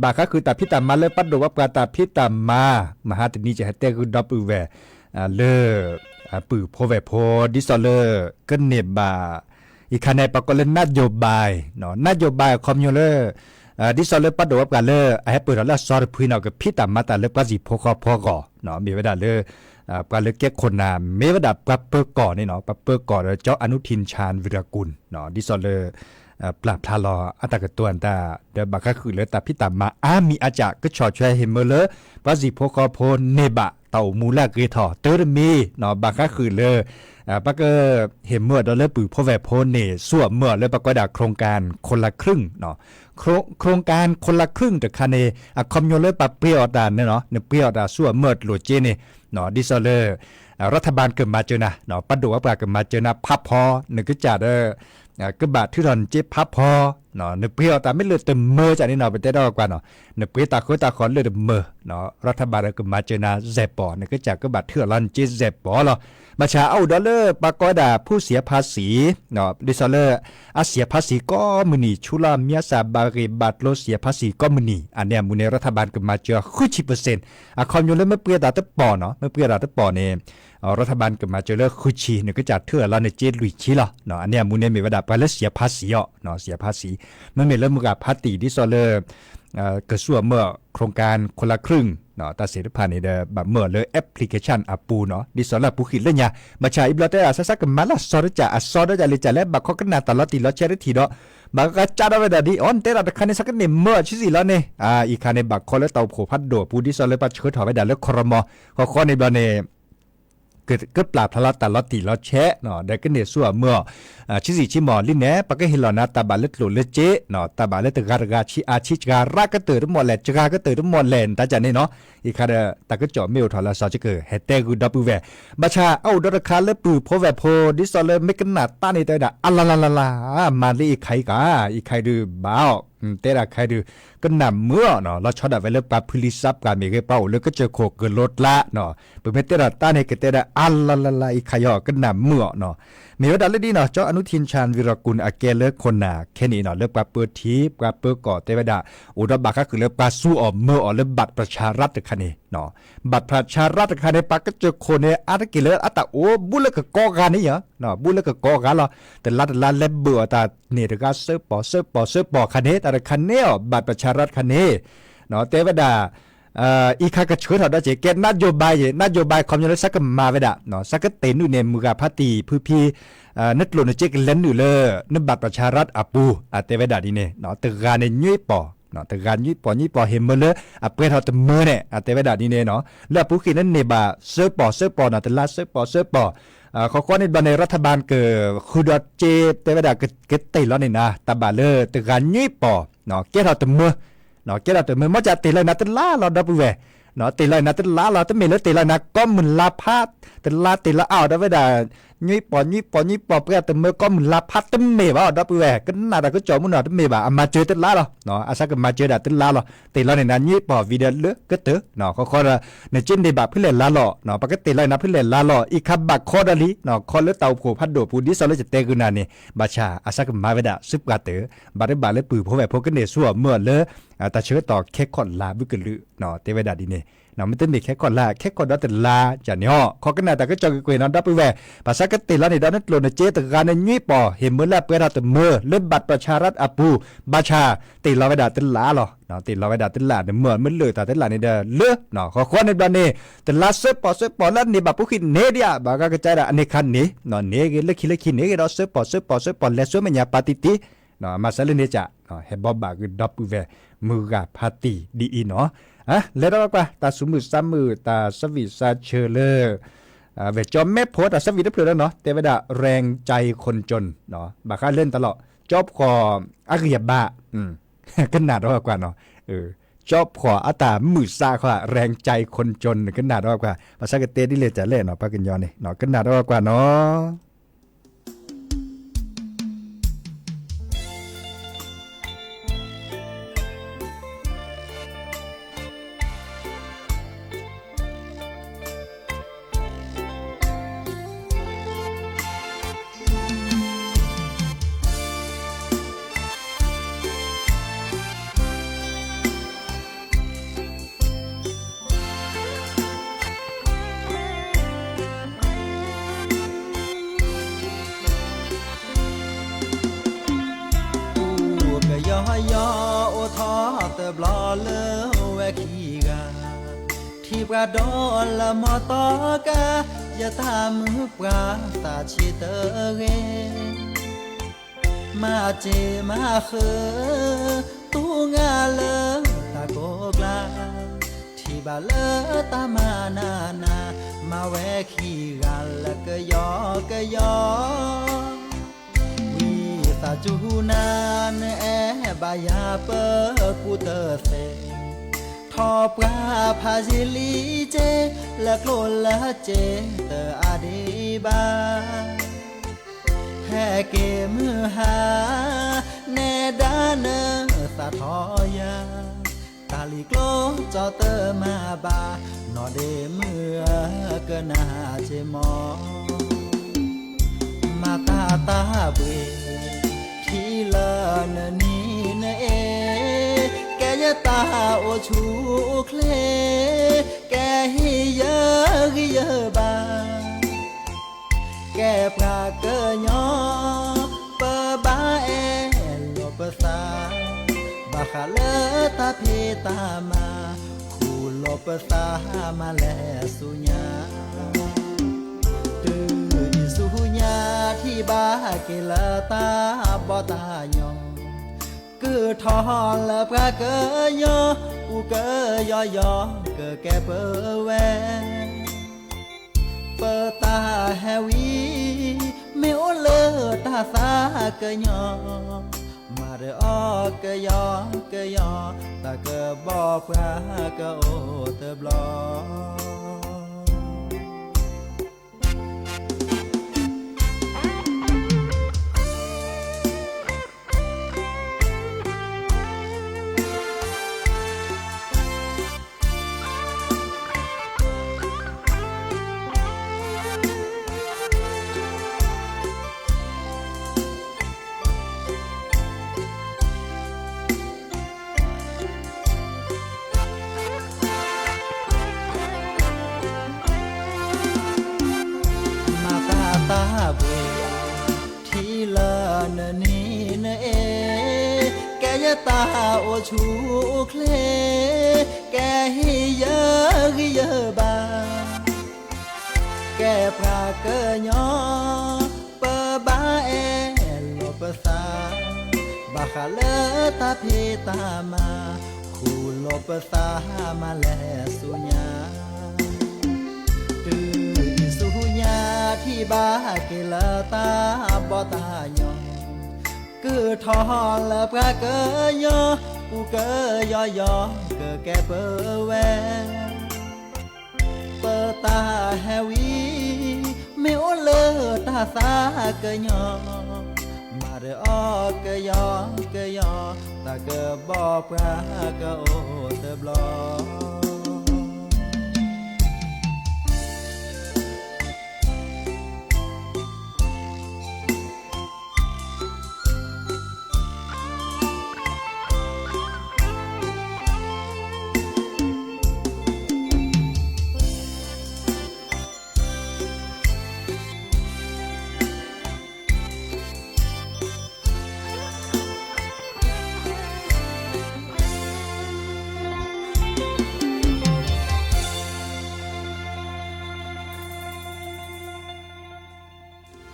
ဘၣ်ဃးဃုာ်တၢ်ဖံးတၢ်မၤလၢပှၤဒိၣ်ဝဲပှၤတၢ်ဖံးတၢ်မၤ, မဟါတနံၤကဟဲတဲဂုာ်ဒီပုၢ်ဝဲၢ် လၢ ပုၢ်ဖိဝဲၢ်ဖိ ဒ်သိးလၢ ကန့ၢ်ဘၣ် အံၤခါန့ၣ် ပှၤကိးလၢ นโยบาย, นโยบาย အခီပညီလၢ ဒ်သိးလၢပှၤဒိၣ်ဝဲပှၤလၢအဟဲပၢၢ်ထီၣ်လၢအစီတဖုန့ၣ် ကဖံးတၢ်မၤတၢ်လၢပှၤစံၣ်ဖိဃီဖိအဂီၢ်, မ့ၢ်ဝဲဒၣ်လၢ ပှၤလၢကဲခိၣ်နၢ် မ့ၢ်ဝဲဒၣ်ပှၤပၢၤကီၢ်န့ၣ်နီၤ, ပှၤပၢၤကီၢ်ဒီး เจ้าอนุทิน ชาญวีรกูล ဒ်သိးလၢ ပျၢ်ဖျါလီၤအတၢ်ကတိၤတၢ် ဒီးဘၣ်ဃးဃုာ်လၢတၢ်ဖံးတၢ်မၤအါမံၤအါကၢ် ကဆီၣ်ထွဲဟ့ၣ်မၢလၢ ပှၤစံၣ်ဖိဃီဖိန့ၢ်ဘၣ် တၢ်အိၣ်မူလၢအဂ့ၤထီၣ် တၢ်တမံၤ ဘၣ်ဃးဃုာ်လၢ ပှၤက ဟ့ၣ်မၢအီၤဒီးလၢပုၢ်ဖိဝဲၢ်ဖိန့ၣ် ဆူအမၢအီၤလၢပှၤကိးဝဲဒၣ် โครงการคนละครึ่ง โครงการคนละครึ่ง တခါန့ၣ် အခီပညီလၢပှၤပှ့ၤအီၣ်တၢ်န့ၣ်နီၤ, နပှ့ၤအီၣ်တၢ်ဆူအမၢအီၤတလိၣ်က့န့ၣ် ဒ်သိးလၢ รัฐบาล ကမၤစၢၤနၤ, ပှၤဒိၣ်ဝဲပှၤကမၤစၢၤနၤ ဖးဖီ နကစၢ်ဒီး ကဘၣ်ထုးထီၣ်နစ့ဖးဖီ, နပှ့ၤအီၣ်တၢ်မ့ၢ်လၢတမၢကၢ်န့ၣ်နီၤ, ပတဲတၢ်ကွၢ်နီၤ, နပှ့ၤတၢ်ဃၢတၢ်ဃီၤလၢတမၢ รัฐบาล ကမၤစၢၤနၤ စဲးပီၤ, နကစၢ်ကဘၣ်ထုးအီၤလီၤနစ့စဲးပီၤလီၤ. ဘၣ်ဆၣ်အအိၣ်ဒီးလၢပှၤကိးဝဲဒၣ် ผู้เสียภาษี ဒ်သိးလၢ အ เสียภาษี ကိးမုၢ်နံၤ ဆူလီၤမံအစၢ်ဘၣ်ဂ့ၢ်ဘၣ်ကျိၤ เสียภาษี ကိးမုၢ်နံၤ အန့ၣ်အမူန့ၣ် รัฐบาล ကမၤစၢၤ ဃုဆံပၢၢ်စ့ၣ်, အခီပညီလၢမ့ၢ်ပှ့ၤတၢ်တပီၢ်နီၤ, မ့ၢ်ပှ့ၤတၢ်တပီၢ်န့ၣ် รัฐบาล ကမၤစၢၤလၢဃုဆံ နကစၢ်ထုးအီၤလီၤနစ့လွံၢ်ဆံလီၤ. အန့ၣ်အမူန့ၣ်မ့ၢ်ဝဲဒၣ် ပှၤလၢ เสียภาษี အီၤ เสียภาษี, မ့မ့ၢ်လၢမုၢ်ဂၤဖးတံၢ် ဒ်သိးလၢ ကဆူအမၢ โครงการคนละครึ่ง တၢ်သ့ၣ်တဖၣ်န့ၣ်ဒီး ဘၣ်မၢအီၤလၢ application အပူၤနီၤ, ဒ်သိးလၢအပူၤဃံးလၢညါ, ဘၣ်ဆၣ်အံၤဘျီတဲဒၣ် စးစးကမၤလၢအစီတကၢ် အစီဒီးကၢ်လံၤကၢ်လဲၣ် ဘၣ်ခိးကနၣ်တၢ်လီၤတံၢ်လီၤဆဲးတထံၣ်ဒီး ဘၣ်ကကးဒီးဝဲဒၣ်ဒ်အံၤ နတဲဒၣ်တခါန့ၣ် စးကန့ၢ်မၢအီၤဆံးဆံးလီၤန့ၣ်, အံၤခါန့ၣ် ဘၣ်ခိးလၢတၢ်အိၣ်ဖှိၣ်ဖးဒိၣ်အပူၤ ဒ်သိးလၢပှၤဆှၢထီၣ်ဝဲဒၣ်လၢ ครม ဃီဃီန့ၣ်ဘျီန့ၣ် ကပျၢ်ဖျါလီၤတၢ်လီၤတံၢ်လီၤဆဲး ဒီးကန့ၢ်ဆူအမၢအီၤ ဆံးဆံးဆံးမီၢ်လံန့ၣ် ပကဟ့ၣ်လီၤနၤတၢ်ဘၣ်လၢကျိၣ်လၢစ့, တၢ်ဘၣ်လၢတဂၤတဂၤဆံးအါဆံး စှၤရၣ်ကတၢၢ်တမီၢ်လဲၣ် စှၤကတၢၢ်တမီၢ်လဲၣ် နတၢ်ကၢ်န့ၣ်နီၤ, အံၤခါဒီး တၢ်ကစီၣ်မ့ၢ်အိၣ်ထီၣ်လၢအစီ ယကဟဲတဲဂုာ်ဒီပုၢ်ဝဲၢ်, ဘၣ်ဆၣ်အအိၣ်ဒီးတခါလၢပုၢ်ဖိဝဲၢ်ဖိ ဒ်သိးလၢမ့ၢ်ကနၣ်တၢ်န့ၣ် တဲဝဲဒၣ် အလလလလ, မၤလၢအံၤခါအံၤကါ, အံၤခါအံၤဒုးဘၣ်အီၤ တဲဒၣ်ခါဒုး ကနၣ်မုာ်အီၤနီၤ, လီၤဆီဒၣ်ဝဲလၢပှၤဖုလံစးပှၢ်မ့ၢ်ဂ့ၤ ပှၤအိၣ်လၢကစၢၢ်ခိၣ်ကလိကျါနီၤ, ပမ့ၢ်တဲဒၣ်တၢ်န့ၣ် ကတဲဒၣ်အါလါလါလါအံၤခါယီၤ ကနၣ်မုာ်အီၤနီၤ. မ့ၢ်ဝဲဒၣ်လၢဒ်နီၤ ကၠီအနုထံၣ်ဆၣ် ဝံၤရီၣ်ကူၣ်န့ၣ် အကဲလၢခိၣ်နၢ်ခဲနံၣ်အံၤနီၤ လၢပှၤပၢထံ ပှၤပၢကီၢ်တဲဝဲဒၣ် အိၣ်ဒီးဘၣ်ဃးဃုာ်လၢပှၤစူးအီၣ်မၢအီၣ်လၢ บัตรประชารัฐ တခါန့ၣ် บัตรประชารัฐ တခါန့ၣ် ပှၤကစၢၢ်ခိၣ်န့ၣ် အါတက့ၢ်လၢအတၢ်အိၣ်ဘူးလၢကကိးဂၤန့ၣ်ယီၤ, ဘူးလၢကကိးဂၤလီၤ. တလါတလါလဲၤဘုးအီၣ်တၢ်န့ၣ်တဂၤ စၢပီၣ် စၢပီၣ်စၢပီၣ်ခါန့ၣ် တၢ်တခါန့ၣ်အီၤ บัตรประชารัฐ ခါန့ၣ် တဲဝဲဒၣ် အံၤခါကဆှၢထီၣ်ဒီးက့ၤ ကဲ นโยบาย ယ့ၣ် นโยบาย ခီပညီလၢ ဆၢကမၤဝဲဒၣ် ဆၢကတ့ၢ်နုာ်န့ၣ် မုၢ်ဂၤဖါတံၢ် ဖုဖံ နကျိၣ်နစ့ကလဲၤနုာ်လၢ န บัตรประชารัฐ အပူၤ အတဲဝဲဒၣ်ဒ်န့ၣ် တဂၤန့ၣ်ညွံပီၣ် တဂၤညွံပီၣ် ညွံပီၣ် ဟ့ၣ်မၢလၢအပှဲၤထီၣ်တမၢန့ၣ် အတဲဝဲဒၣ်ဒ်န့ၣ်နီၤ လၢအပူၤဃံၣ်န့ၣ်န့ၢ်ဘၣ် စၢပီၣ် စၢပီၣ်နီၤ တလါစၢပီၣ် စၢပီၣ် ဃီဃီန့ၣ်ဘျီန့ၣ် รัฐบาล ကဃုာ်ဒီးစ့ တဲဝဲဒၣ် ကတ့ၢ်လီၤန့ၣ်နၤ တၢ်ဘၣ်လၢတဂၤညွံပီၣ် ကဲထီၣ်တမၢ ကဲထီၣ်တမၢ မ့ၢ်ကတ့ၢ်လီၤနၤတလါလီၤ ဒီပုၢ်ဝဲၢ် တ့ၢ်လီၤနၤတလါလီၤ တမ့ၢ်လၢတ့ၢ်လီၤနၤကိးမုၢ်လါဖး တလါတ့ၢ်လီၤအါအီၤဒီးဝဲဒၣ် ညွံပီၣ် ညွံပီၣ် ညွံပီၣ် ပှဲၤတမၢကိးမုၢ်လါဖး တမ့ၢ်ဘၣ်အီၤ ဒီပုၢ်ဝဲၢ် ကနၣ်တၢ်ကစီၣ်မုၢ်နီၤ တမ့ၢ်ဘၣ် အမၤစၢၤတလါလီၤ အစၢကမၤစၢၤဒၣ်တလါလီၤ တ့ၢ်လီၤန့ၣ်နၤ ညွံပီၣ် ဝံၤဒီးလၢကတၢၢ် ဃီဃီဒီး နစ့န့ၢ်ဘၣ်ဖုလဲၣ်လါလီၤ ပကတ့ၢ်လီၤနၤဖုလဲၣ်လါလီၤ အံၤခါဘၣ်ခီဒီးလံ ခီလၢတၢ်အိၣ်ဖှိၣ်ဖးဒိၣ်ပူၤ ဒ်သိးလၢယတဲဂုာ်နၤန့ၣ် ဘၣ်ဆၣ် အစၢကမၤဝဲဒၣ် စူးပှၤတၢၢ် ဘၣ်တဘၣ်လၢပုၢ်ဖိဝဲၢ်ဖိကန့ၢ်ဆူအီၤမၢအီၤလၢ တၢ်ဆၢကတီၢ်ခဲခီၣ်လါဘုကလုာ် တဲဝဲဒၣ်ဒ်န့ၣ် မ့တမ့ၢ်ခဲခီၣ်လါ ခဲခီၣ်ဒီးတလါကန့ၣ်အီၤ ခီကနၣ်တၢ်ကစီၣ်ကွ့ၢ်ကွ့ၢ်နီၤ ဒီပုၢ်ဝဲၢ် ဘၣ်ဆၢကတ့ၢ်လီၤန့ၣ်ဒီးနကျိၣ်နစ့တဂၤန့ၣ်ညွံပီၣ် ဟ့ၣ်မၢလၢအပှဲၤထီၣ်တမၢ လၢ บัตรประชารัฐ အပူၤ ဘၣ်ဆၣ် တ့ၢ်လီၤဝဲဒၣ်တလါလီၤ တ့ၢ်လီၤဝဲဒၣ်တလါ နမၢအီၤမ့ၢ်လၢာ်တၢ်တလါန့ၣ်ဒီးလၢ ဃီဃီန့ၣ်ဘျီန့ၣ် တလါစၢပီၣ်စၢပီၣ်လၢအန့ၢ်ဘၣ်ပူၤဃံၣ်န့ၣ်ဒံးဧါ ဘၣ်ဂၤကစၢ်ဒၣ် အန့ၣ်ခါန့ၣ် န့ၢ်ဂ့ၤလၢခံလၢခံန့ၣ်ဂ့ၤဒီး စၢပီၣ်စၢပီၣ်စၢပီၣ် လဲၤဆူမဲာ်ညါပာ်တံၢ်တံၢ် မၤစၢၤလၢန့ၣ်ကၢ် ဟဲဘီဘၣ်ကဒီပုၢ်ဝဲၢ် မုၢ်ဂၤဖါတံၢ်ဒ်အံၤနီၤ လဲၤဒီးကွၢ် တၢ်သူၣ်မုာ်သးမုာ် တၢ်ဆၢဝံၣ်စၢ်ဆၢလၢ ဝဲၢ်ကၠီမဲဖိ တၢ်ဆၢဝံၣ်တဖျၢၣ်လၢနီၤ တဲဝဲဒၣ် แรงใจคนจน ဘၣ်ဃးလၢနတၢ်လီၢ် ကၠီဖှီၣ်အဂံၢ်အဘါ ကနၣ်ဒီးကွၢ်နီၤ ကၠီဖှီၣ်အတၢ်မုာ်သးခီ แรงใจคนจน ကနၣ်ဒီးကွၢ် ဘၣ်ဆၣ်ကတဲဒ်လဲၣ်တၢ်လဲၣ်နီၤ ပှၤကညီန့ၣ် ကနၣ်ဒီးကွၢ်နီၤ ကယီယီအိၣ်ထီၣ်တဘျီလၢဝဲခံဂၤ ထံၣ်ပှၤဒီးလၢမီတီကါ ယတၢ်မုာ်ပှၤသးဆံးတဂ့ၤ မၤစ့မၤဃၢၤ တူၢ်ငါလၢတၢ်ကိးကျါ ထံၣ်ဘၣ်လၢတၢ်မၤနးနး မၤဝဲခံဂၤလၢကယီကယီ ဝံသးစူၤနၤ နအဲၣ်ဘၣ်ယၤပကူတသ့ ထီၣ်ပှၤဖးယံာ်လံက့ လၢကျိၣ်လၢစ့တအါဒံးဘၣ် ဟဲက့ၤမုၢ်ဟါ နဲဒၣ်နသးထီၣ်ယၤ တၢ်လံၤကျိၣ်ကၠီတမၤဘၣ် နီၢ်ဒ့မုၣ်ဧၢ ကနၣ်စ့မီၢ် မၤတၢ်တၢ်ဘှ့ၣ် ထံၣ်လၢနနံၤနအ့ ကဲယတၢ်အိၣ်ဆူၣ်အိၣ်ချ့ ကဲဟ့ၣ်ယဂံၢ်ယဘါ ကဲပှၤကညီ ပဘၣ်အဲၣ်လီၤပသး ဘၣ်ဃးလၢတၢ်ဖံးတၢ်မၤ ခူၣ်လီၤပသးမၤလဲၤဆူညါ တုၤအံၤဆူညါ ထံၣ်ဘၣ်က့ၤလၢတၢ်ဘီၣ်တၢ်ညီ ကထီၣ်လၢပှၤကညီ ပူၤကယီယီ ကကဲပဝဲ ပတၢ်ဟဲဝံ မ့ၢ်အိၣ်လၢတၢ်သးကညီၤ မၤဒီးအီၤကယီကယီ တၢ်ကဘီပှၤကအိၣ်တဘျီ တၢ်အိၣ်ဆူၣ်အိၣ်ချ့, ကဟ့ၣ်ယဂံၢ်ယဘါ, ကဲပှၤကညီ, ပဘၣ်အဲၣ်လီၤပသး, ဘၣ်ဃးလၢတၢ်ဖံးတၢ်မၤ, ခူၣ်လီၤပသးမၤလဲၤဆူညါ, တုၤအံၤဆူညါ ထံၣ်ဘၣ်က့ၤလၢတၢ်ဘီၣ်တၢ်ညီ, ကုၢ်ထီၣ်လၢပှၤကညီ, ပူၤကယီယီ ကကဲပဝဲ ပတၢ်ဟဲဝံ, မ့ၢ်အိၣ်လၢတၢ်သးကညီၤ, မၤဒီးအီၤကယီကယီ, တၢ်ကဘီၣ်ပှၤကအိၣ်တဘျီ.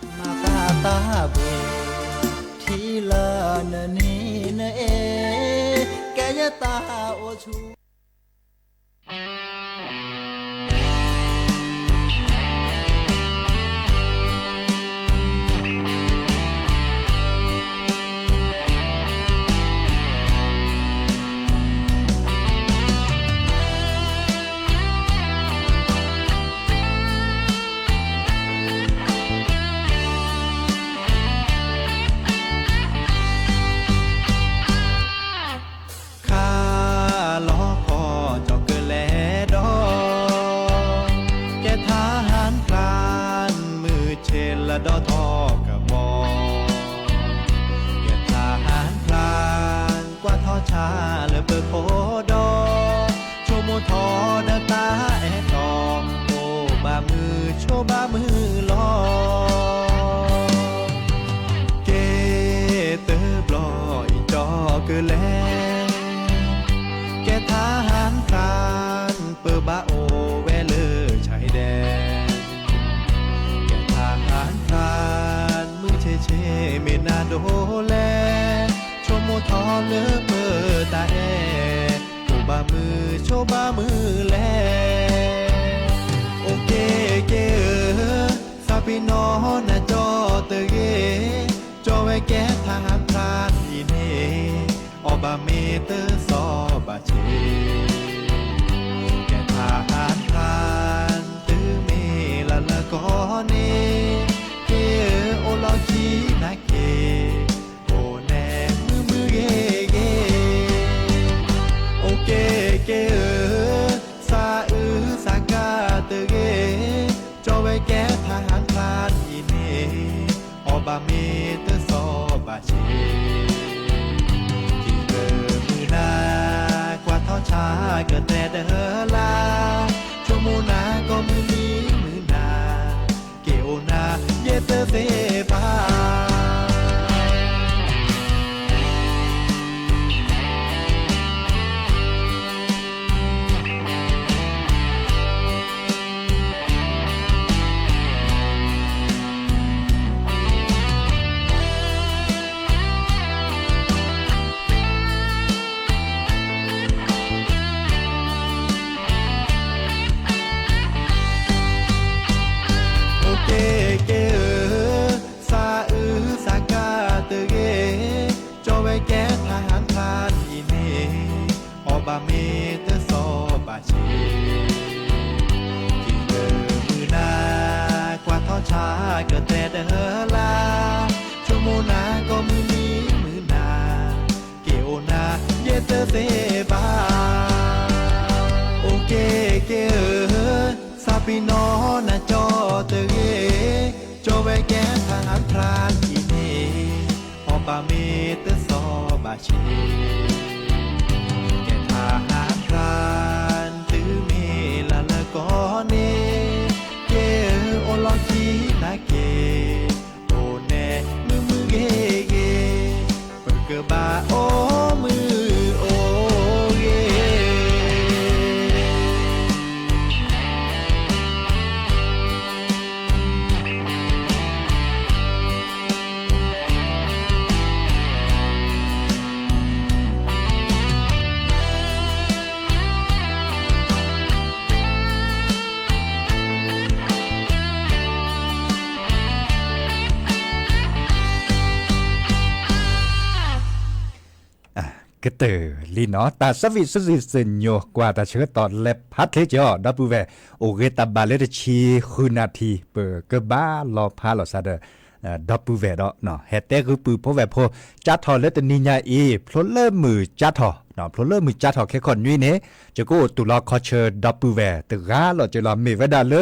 မၤသးတၢ်ဘှံး, ထံလၢနနံၤနအဲ, ကဲယတၢ်အိၣ်ဆူၣ် ခါလီၤခီကၠီကလဲၤဒီး, ကဲထါဟၢၣ်ဖျၢၣ် မုၢ်ဆ့ၣ်လၢဒီထီၣ်ကဘီ, ကဲထါဟၢၣ်ဖျၢၣ် ကွၢ်ထီၣ်ဆၣ်လၢပၢၤခိၣ်ဒီး, ဆိကမိၣ်ထီၣ်ဒီးတၢ်အဲၣ်တီ, အိၣ်ဘၣ်မုာ်ဆိးဘၣ်မုာ်လီၤ. က့ၤတဘျီအံၤကၠီကလဲၤ, ကဲထါဟၢၣ်ဖျၢၣ် ပဘၣ်အိၣ်ဝဲလၢဆါဟံၣ်ဒဲး, ကဲထါဟၢၣ်ဖျၢၣ် မုၢ်ဆ့ၣ်ဆ့ၣ်မ့ၢ်နၤဒိၣ်လဲၣ်, ဆိကမိၣ်ထီၣ်လၢပတၢ်အဲၣ်, အိၣ်ဘၣ်မုာ်ဆိးဘၣ်မုာ်လဲၣ်. အိၣ်က့ၤက့ၤဧၢ, သးပ့ၤနီၣ်နၤကၠီတဂ့ၤ, ကၠီဝဲကဲထါဟၢၣ်ဖျၢၣ်အံၤန့ၣ်, အီၣ်ဘၣ်မ့ၢ်တစီဘၣ်ဆ့, ကဲထါဟၢၣ်ဖျၢၣ် တုၤမ့ၢ်လၢလၢကီၢ်န့ၣ်, က့ၤအိၣ်လီၢ်ခံနာ်က့ၤ, အိၣ်နဲမုာ်မုာ်ဂ့ၤဂ့ၤ. အိၣ်က့ၤက့ၤဧၢ, သးအုးသးကါတဂ့ၤ, ကၠီဝဲကဲထါဟၢၣ်ဖျၢၣ်အံၤန့ၣ်, အီၣ်ဘၣ်မ့ၢ်တစီဘၣ်ဆ့, က့ၤကမုာ်နၤ, ကွၢ်ထီၣ်ဆၣ်ကတဲတလါ, ဆိကမိၣ်နၤကိးမုၢ်နံၤမုၢ်နၤ, က့ၤအိၣ်နၤ ယဲတသ့ဘၣ်. အိၣ်က့ၤက့ၤဧၢ, သးအုးသးကါတဂ့ၤ, ကၠီဝဲကဲထါဟၢၣ်ဖျၢၣ်အံၤန့ၣ်, အီၣ်ဘၣ်မ့ၢ်တစီဘၣ်ဆ့, က့ၤကမုာ်နၤ, ကွၢ်ထီၣ်ဆၣ်ကတဲတလါ, ဆိကမိၣ်နၤကိးမုၢ်နံၤမုၢ်နၤ, က့ၤအိၣ်နၤ ယဲတသ့ဘၣ်. အိၣ်က့ၤက့ၤဧၢ, သးပ့ၤနီၣ်နၤကၠီတဂ့ၤ, ကၠီဝဲကဲထါဟၢၣ်ဖျၢၣ်အံၤန့ၣ်, အီၣ်ဘၣ်မ့ၢ်တစီဘၣ်ဆ့, ကဲထါဟၢၣ်ဖျၢၣ် တုၤမ့ၢ်လၢလၢကီၢ်န့ၣ်, က့ၤအိၣ်လီၢ်ခံနာ်က့ၤ, အိၣ်နဲမုာ်မုာ်ဂ့ၤဂ့ၤ, ပကဘၣ်အိၣ်မုာ် ကတၢၢ်လံနီၤ တၢ်ဆၢဝံၣ်ဆၢစံၣ်စၢၣ်ညီၣ်ကွၢ်တၢ်ဆၢကတီၢ်လဲၤဖးချ့က့ၤအီၤ ဒီပုၢ်ဝဲၢ် အိၣ်ဂ့ၤတၢ်ဘၣ်လၢတဆံဃုနၣ်ထံၣ် ပကဘၣ်လီၤဖးလီၤစၢ်ဒီး ဒီပုၢ်ဝဲၢ်ဒီး ဟဲတဲဃုာ်ပုၢ်ဖိဝဲၢ်ဖိ ကၠါထီၣ်လၢတနံၤညါအံၤ ဖျိလၢမုၢ်ကၠါထီၣ် ဖျိလၢမုၢ်ကၠါထီၣ်ခဲခီၣ်နွံန့ၣ် ယကအိၣ်တူၢ်လီၤခီဆၢဒီပုၢ်ဝဲၢ်တဂၤလီၤက့ၤလီၤ မ့ၢ်ဝဲဒၣ်လၢ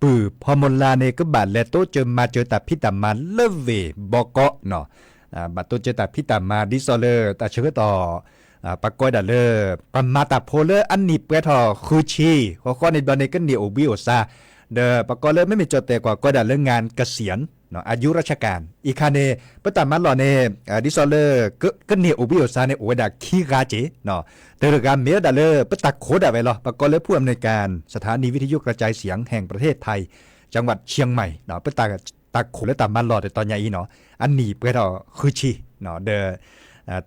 ပုၢ်ဖီမီၤလါန့ၣ် ကဘၣ်လဲၤတိစၢၤမၤစၢၤတၢ်ဖံးတၢ်မၤလၢဝ့ၢ်ဘီကီးနီၤ ဘၣ်တိစၢၤတၢ်ဖံးတၢ်မၤ ဒ်သိးလၢတၢ်ဆၢကတီၢ် ပကိးဝဲဒၣ်လၢ ပမၤတၢ်ဖိလၢအနံၣ်ပှဲၤထီၣ်ဃုဆံ ဃီဃီန့ၣ်ဘျီန့ၣ် ကန့ၢ်အိၣ်ဘှံးအိၣ်စါ ဒီးပကိးလၢမ့မ့ၢ်ကၠီၣ်တဲာ်ကွၢ်ကိးဝဲဒၣ်လၢ งานเกษียณ อายุราชการ အံၤခါန့ၣ် ပတၢ်မၤလီၢ်န့ၣ် ဒ်သိးလၢ ကန့ၢ်အိၣ်ဘှံးအိၣ်စါန့ၣ် အိၣ်ဝဲဒၣ်ခံဂၤက့ၤ တဂၤမ့ၢ်ဝဲဒၣ်လၢ ပတၢ်ခိးဒၣ်ဝဲလီၤ ပကိးလၢ ผู้อำนวยการสถานีวิทยุกระจายเสียงแห่งประเทศไทย จังหวัดเชียงใหม่ ပတၢ်ခိးလၢတၢ်မၤလီၢ်တတီၤညါအံၤနီၤ အနံၣ်ပှဲၤထီၣ်ဃုဆံ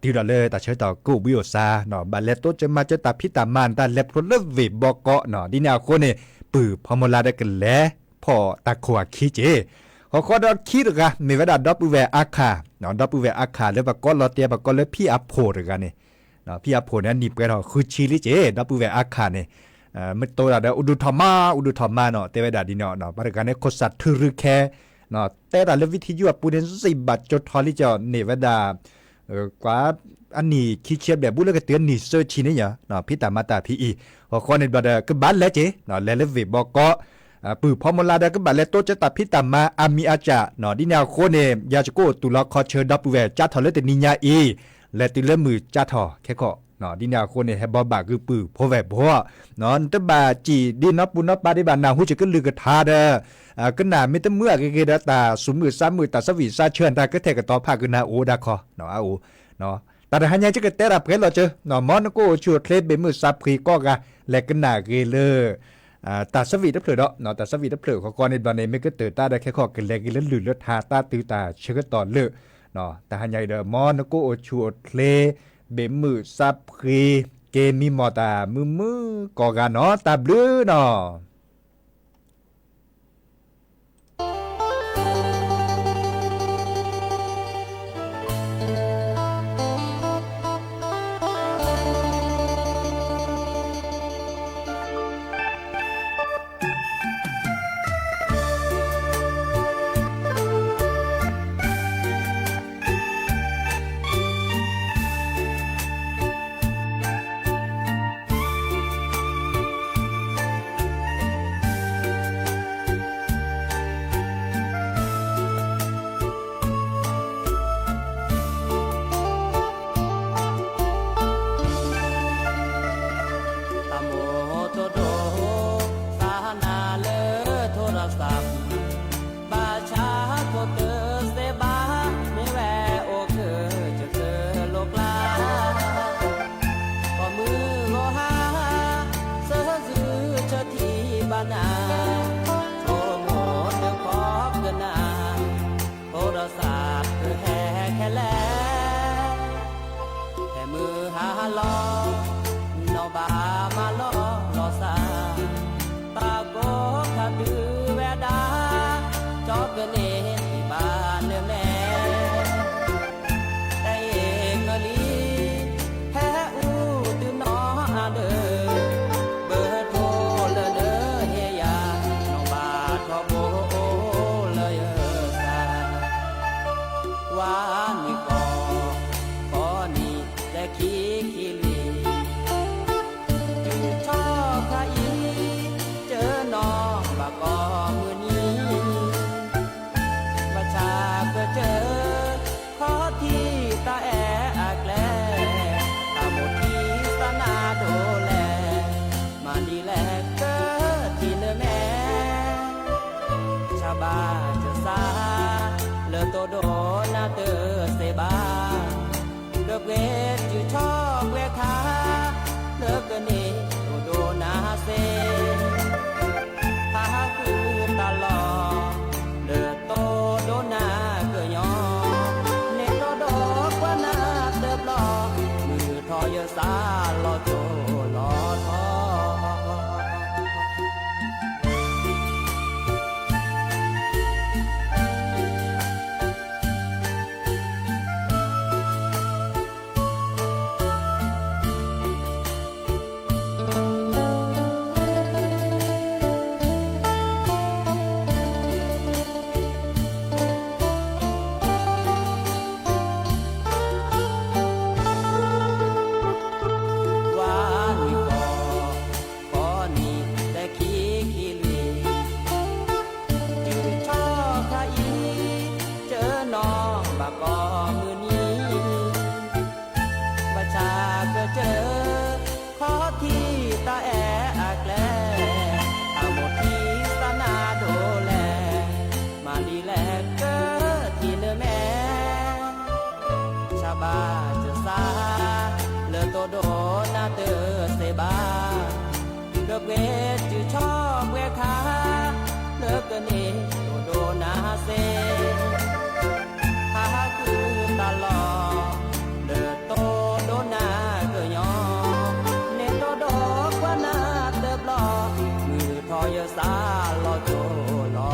ဒီး တုၤဒၣ်လၢတၢ်ဆၢကတီၢ်ကအိၣ်ဘှံးအိၣ်စါ ဘၣ်လဲၤတိစၢၤမၤစၢၤတၢ်ဖံးတၢ်မၤ တၢ်လဲၤဖျိလၢဝ့ၢ်ဘီကီးနီၤ ဒ်န့ၣ်အဃိန့ၣ် ပုၢ်ဖီမီၤလါဒီးကလဲၤဖီၣ်တၢ်ခိၣ်အခံက့ၤ ဃီဃီဒီးခံတဂၤ မ့ၢ်ဝဲဒၣ်ဒီပုၢ်ဝဲၢ်အါခၣ် ဒီပုၢ်ဝဲၢ်အါခၣ်လၢပကိးလီၤတဲာ် ပကိးလၢဖံအဖိတဂၤန့ၣ် ဖံအဖိန့ၣ် အနံၣ်ပှဲၤထီၣ်ဃုဆံလံက့ၤ ဒီပုၢ်ဝဲၢ်အါခၣ်န့ၣ် မ့ၢ်တိဒၣ်ဒီး အိၣ်ဒုးထီၣ်မါ အိၣ်ဒုးထီၣ်မါနီၤ တဲဝဲဒၣ်ဒ်န့ၣ် ပှၤတဂၤန့ၣ် ခိၣ်စၢ်ထုရူခဲ တဲတၢ်လၢ วิทยุ အပူၤန့ၣ် စံးဘၣ်ကၠိထီၣ်လံက့ၤ န့ၢ်ဝဲဒၣ် ကွၢ် အနံၣ်ခံဆံဘျဲၣ်ဘူးလၢကတုၤအနံၣ်သၢဆံန့ၣ်ယါ ဖံးတၢ်မၤတၢ်ဖံးအံၤ ဃီဃီန့ၣ်ဘျီဒီး ကဘၣ်လဲၤက့ၤ လဲၤလၢဝ့ၢ်ဘီကီး ပုၢ်ဖီမီၤလါဒီးကဘၣ်လဲၤတိစၢၤတၢ်ဖံးတၢ်မၤ အမံၤအစၢ်နီၤ ဒ်န့ၣ်အဃိန့ၣ် ယၤစကိးအိၣ်တူၢ်လီၤခီဆၢဒီပုၢ်ဝဲၢ် ကၠါထီၣ်လၢတနံၤညါအံၤ လဲၤတုၤလၢမုၢ်ကၠါထီၣ်ခဲခီၣ် ဒ်န့ၣ်အဃိန့ၣ် ဟဲဘိးဘၣ်ဂ့ၤပုၢ်ဖိဝဲၢ်ဖိ နတဘၣ်စံၣ်ဒ်နီၢ်ပူၤနီၢ်ပၤဒံးဘၣ် နၢ်ဟူစ့ၢ်ကလုၢ်ကထါဒီး ကနၣ်မ့ၢ်တမုာ်အဂ့ၤဂ့ၤဒီး တၢ်သူၣ်မုာ်သးမုာ် တၢ်ဆၢဝံၣ်ဆၢဆၢ တၢ်ကထဲၣ်ကတီၤဖးကနၢ်အိၣ်ဒၣ်ခီ အအိၣ် တၢ်တဟါညါကတဲတၢ်ပှဲၤလီၤစၢၤ မ်နကအိၣ်ဆူၣ်အိၣ်ချ့ဘ့ၣ်မုၢ်သးဖှံကိးဂၤ လဲၤကနၣ်ဂ့ၤလၢ တၢ်ဆၢဝံၣ်တဖျၢၣ်ဒီး တၢ်ဆၢဝံၣ်တဖျၢၣ် ဃီဃီန့ၣ်ဘျီန့ၣ် မ့ၢ်ကတၢၢ်တၢ်ဒီးခဲခီၣ် ကလဲၤဂ့ၤလၢလုၢ်လၢထါတၢ်တုၤတၢ်ဆၢကတီၢ်လၢ တဟါညါအံၤဒီး မ်နကအိၣ်ဆူၣ်အိၣ်ချ့ ဘ့ၣ်မုၢ်သးဖှံ က့ၤမံမီၢ်တၢ်မုာ်မုာ်ကိးဂၤနီၤ တၢ်ဘျုးနီၤ. တၢ်မိၣ်တိဒိၣ် သးနၤလၢထိရသး ဘၣ်ဆၣ်ထိၣ်တစဲးဘၣ် မ့ၢ်ဝဲအိၣ်ကၢၢ်စၢၤသၢလိာ်ကျါ ကိးမုၢ်ဂီၤဟါ သၢယုၢ်ဆၢထံၣ်ဘၣ်နၤ ဆိကမိၣ်တခီကနၣ် ထိရသးကဟဲခဲလဲၣ် ဖဲမုၢ်ဟါလီၤ နီၢ်ဘၣ်မၤလီၤလီၤသး တၢ်ကိးခါဒုးဝဲဒၣ် ကၠီကန့ၢ်ဘၣ်နမဲာ် တၢ်အ့ၣ်ကလံၤ ဟဲအူတုၤနီၢ်အါဒၢး ဘၢထိလၢနဟ့ၣ်ယၤ နီၢ်ဘၣ်ထီဘိအိၣ်လၢယသး ဝါမ့ၢ်ကီၢ် ကီၢ်နံၤလၢခံခံလွံၢ် တုၤထီၣ်ခါအံၤ ကၢနီၢ်ဘၣ်ကိးမုၢ်နံၤ ဘၣ်ဆၣ်ကစၢၢ် ခီထံတၢ်အဲၣ်အကျဲ တၢ်မိၣ်ထံသးနၤဒိၣ်လဲၣ် မၤဒ်လဲၣ်ကထံၣ်နမဲာ် ဆၣ်ဘၣ်ကစၢ် လၢတိဒိၣ်နၤတစဲးဘၣ် ကပှဲၤတုၤထီၣ်ပှဲၤခါ လၢကန့ၢ်အိၣ်ဒိၣ်နၤစ့ ဟးဃုတၢ်လီၢ် လၢတိဒိၣ်နၤကညီ န့ၣ်ဒီးဒီးကွၢ်နၤတဘျီ မုၢ်ထီၣ်ယသးလီၤတိၢ်လီၤထီ တၢ် မ့ၢ်တုၤဆီပှဲၤခါ လၢကန့ၢ်ဒိၣ်ဒိၣ်နၤစ့ၢ် ဟးဟးကုၢ်သးလီၤ လၢတိၢ်ဒိၣ်နၤကညီ န့ၢ်တိၢ်ဒိၣ်ကွၢ်နၤတဘျီ မုၢ်ထီၣ်ယစးလီၤကၠိလီ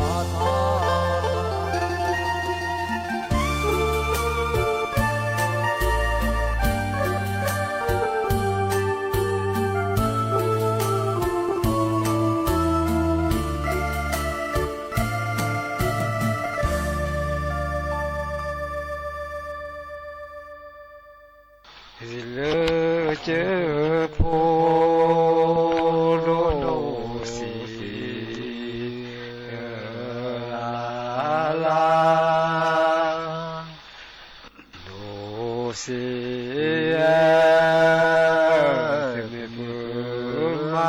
ၤထီ လၢကၠိဖိဒိၣ်ဒိၣ်ဆံးဆံး လၢ်လၢ် ဒိၣ်ဆံး တမ့ၢ်ပမၤ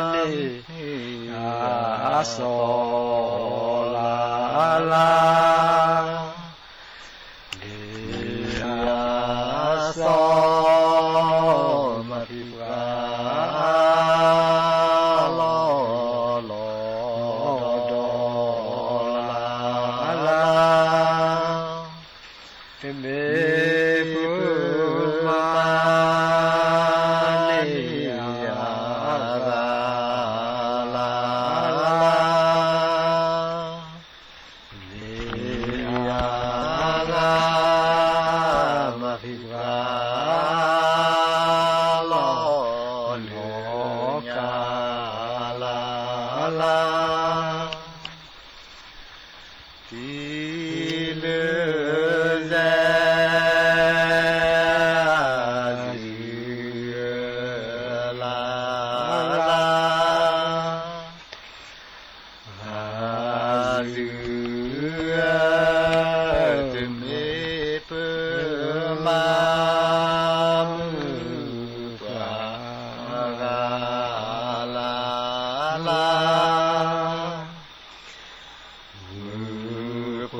န့ၢ် အစီၤလၢ်လၢ် န့ၢ်အစီၤ မၤဖံးပှၤ လီၤလီၤဒီးဒီး လၢ်လၢ် တမ့ၢ်ပမၤန့ၢ် အဂၤလၢ်လၢ် န့ၢ်အဂၤ မၤဖံးပှၤ လီၤလီၤကၢ်လၢ်လၢ် တံၤလၢစဲ အစု လၢ်လၢ် အစု တမ့ၢ်ပမၤမုာ်ပှၤ အဂၤလၢ်လၢ် မုာ်ပှၤ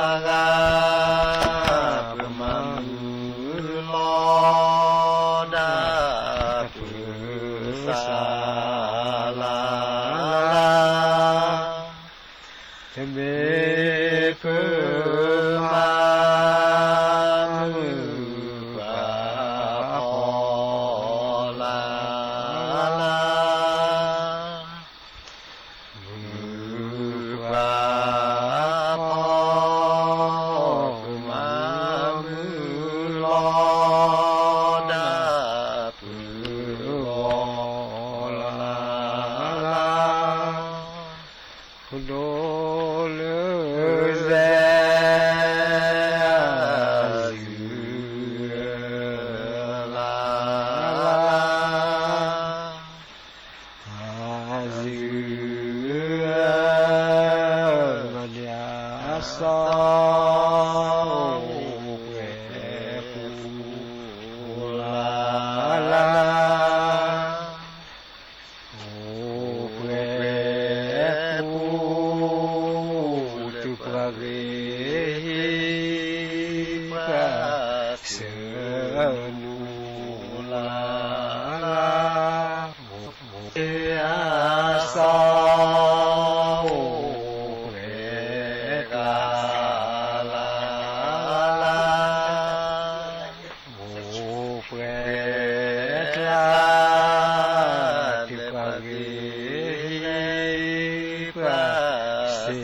ဂၤ ပမၤမုာ်လီၤဒၣ်ပသးလၢ်လၢ် တမ့ၢ်ပမၤ မုာ်ပှၤဖီလၢ်လၢ် မုာ်ပှၤဖီ ပမၤမုာ်လီၤဒၣ် ပဂီၢ်လၢ်လၢ် ပဒိၣ်လၢစဲ အစု လၢ်လၢ် အစု မၤန့ၢ်အစီၤ အိၣ်ပှဲၤပူၤလၢ်လၢ် အိၣ်ပှဲၤပူၤ တုၤပှၤဂ့ၤ ဟံးပှၤစၢနုၤလၢ်လၢ် အစီၤ အိၣ်ပှဲၤကျါလၢ်လၢ် အိၣ်ပှဲၤကျါ တုၤပှၤဂ့ၤ ဟံးပှၤစ့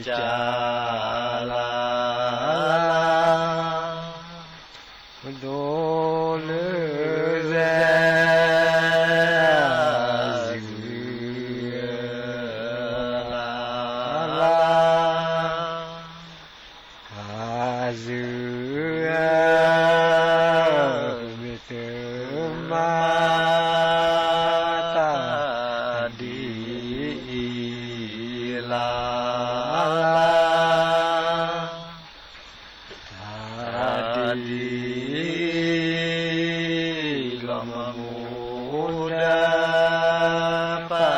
ကၢ်လၢ်လၢ် ပဒိၣ်လၢစဲ အစု လၢ်လၢ် အစု ပမ့ၢ်တမၤတၢ်ဒ်အံၤလၢ်လၢ် တၢ်ဒ်လီၤမၤမူဒါပၢ်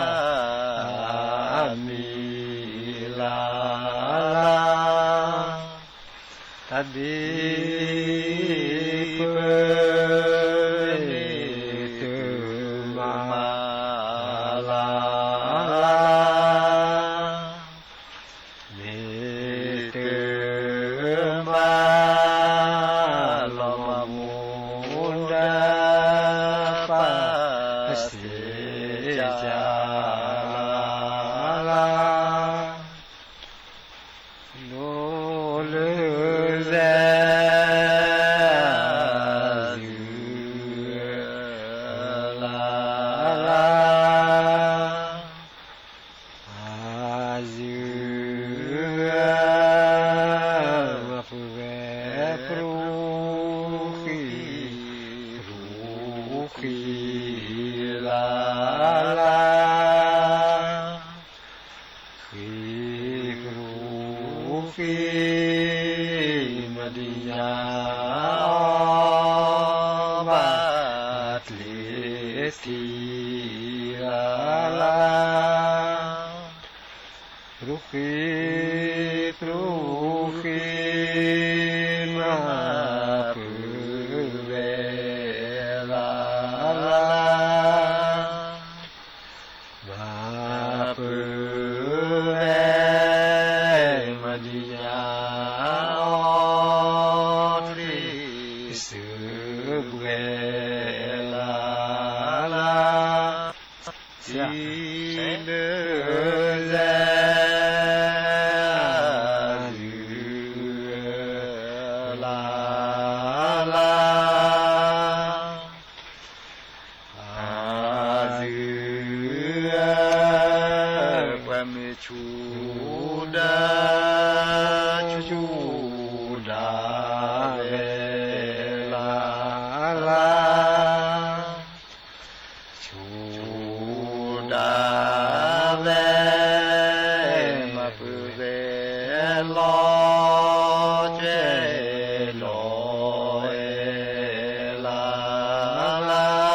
အမံၤလၢ်လၢ် တၢ်ဒ်ပၢန့ၣ်တ ပြူဃံ, ပြူဃံလၢ်လၢ်, ဃံပြူဃံ, မဒံညါအီၤ ဘၣ်ကျ့ထံလၢ်လၢ်, ပြူဃံ, ပြူဃံ, မၤပၢၤဝဲလၢ်လၢ်, မၤပၢၤဝဲ, မဒံညါအီၤ ကျ့စၢးပှဲၤလၢ်လၢ်, ထံလၢယဲၢ်အယုၢ်လၢ်လၢ်, အယုၢ်ဧၢ, ပှၤမ့ၢ်ဆူၣ်ဒၣ်ဆူၣ်ဒၣ်ဝဲလၢ်လၢ်, ဆူၣ်ဒၣ်ဝဲ, မၤပၢၤဝဲလီၤကဲလီၤဝဲလၢ်လၢ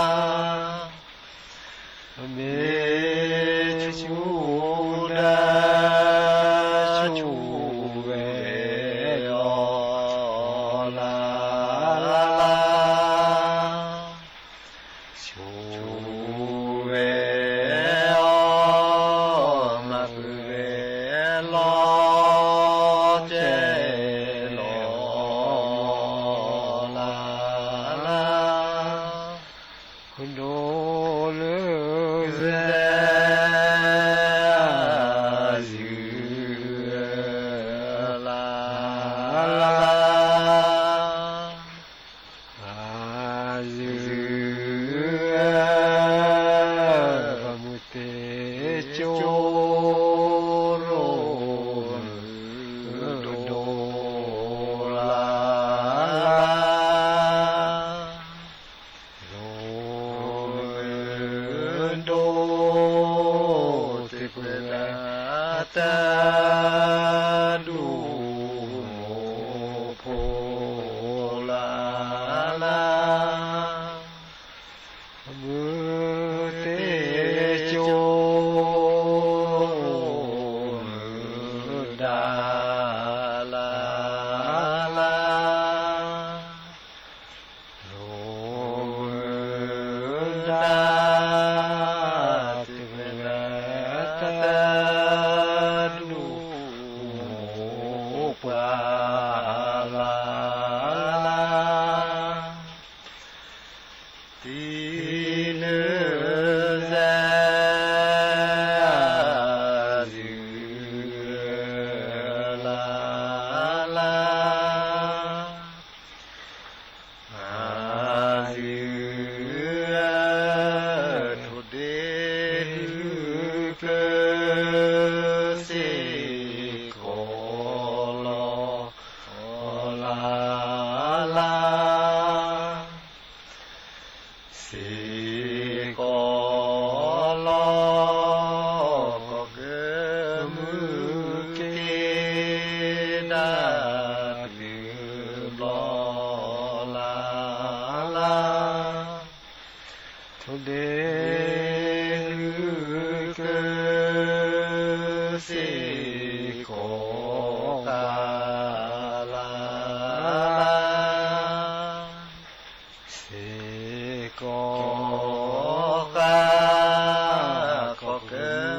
်, မ့ၢ်ဆူၣ်ဒၣ်ဆူၣ်ဝဲအီၤလၢ်လၢ်, ဆူၣ်ဝဲအီၤ, မၤပၢၤဝဲလီၤကဲလီၤ လၢ်လၢ်, ခီဒိၣ်လၢ ယုၢ်လၢ်လၢ်, ယုၢ်ဧၢ, ပှၤမုၢ်သ့ၣ်ကၠိရိၣ်မုၢ်ဒိၣ် လၢ်လၢ်, ရိၣ်မုၢ်ဒိၣ် သ့ၣ်ပှဲၤဒၣ်တၢ်ဒူၣ်မိၢ်ဖိ လၢ်လၢ်, မုၢ်သ့ၣ်ကၠိ မုၢ်ဒါ လၢ်လၢ်, ရိၣ်မုၢ်ဒါ သ့ၣ်ပှဲၤဒၣ်တၢ် ဒူၣ်မိၢ်ပှၢ် လၢ်လၢ်, ထံလၢယဲၢ်အယုၢ် လၢ်လၢ်, အယုၢ်ဧၢ, ထိၣ်ဒ့လုၢ်ကၢ စ့ၢ်ကီးလီၤ လၢ်လၢ်, စ့ၢ်ကီးလီၤ ကီၢ်ကမုၣ်က့ၤ ဒၣ်တဘျီ လၢ်လၢ်, ထိၣ်ဒ့လုၢ်ကၢ စ့ၢ်ကီးကါ လၢ်လၢ်, စ့ၢ်ကီးကါ ကီၢ်က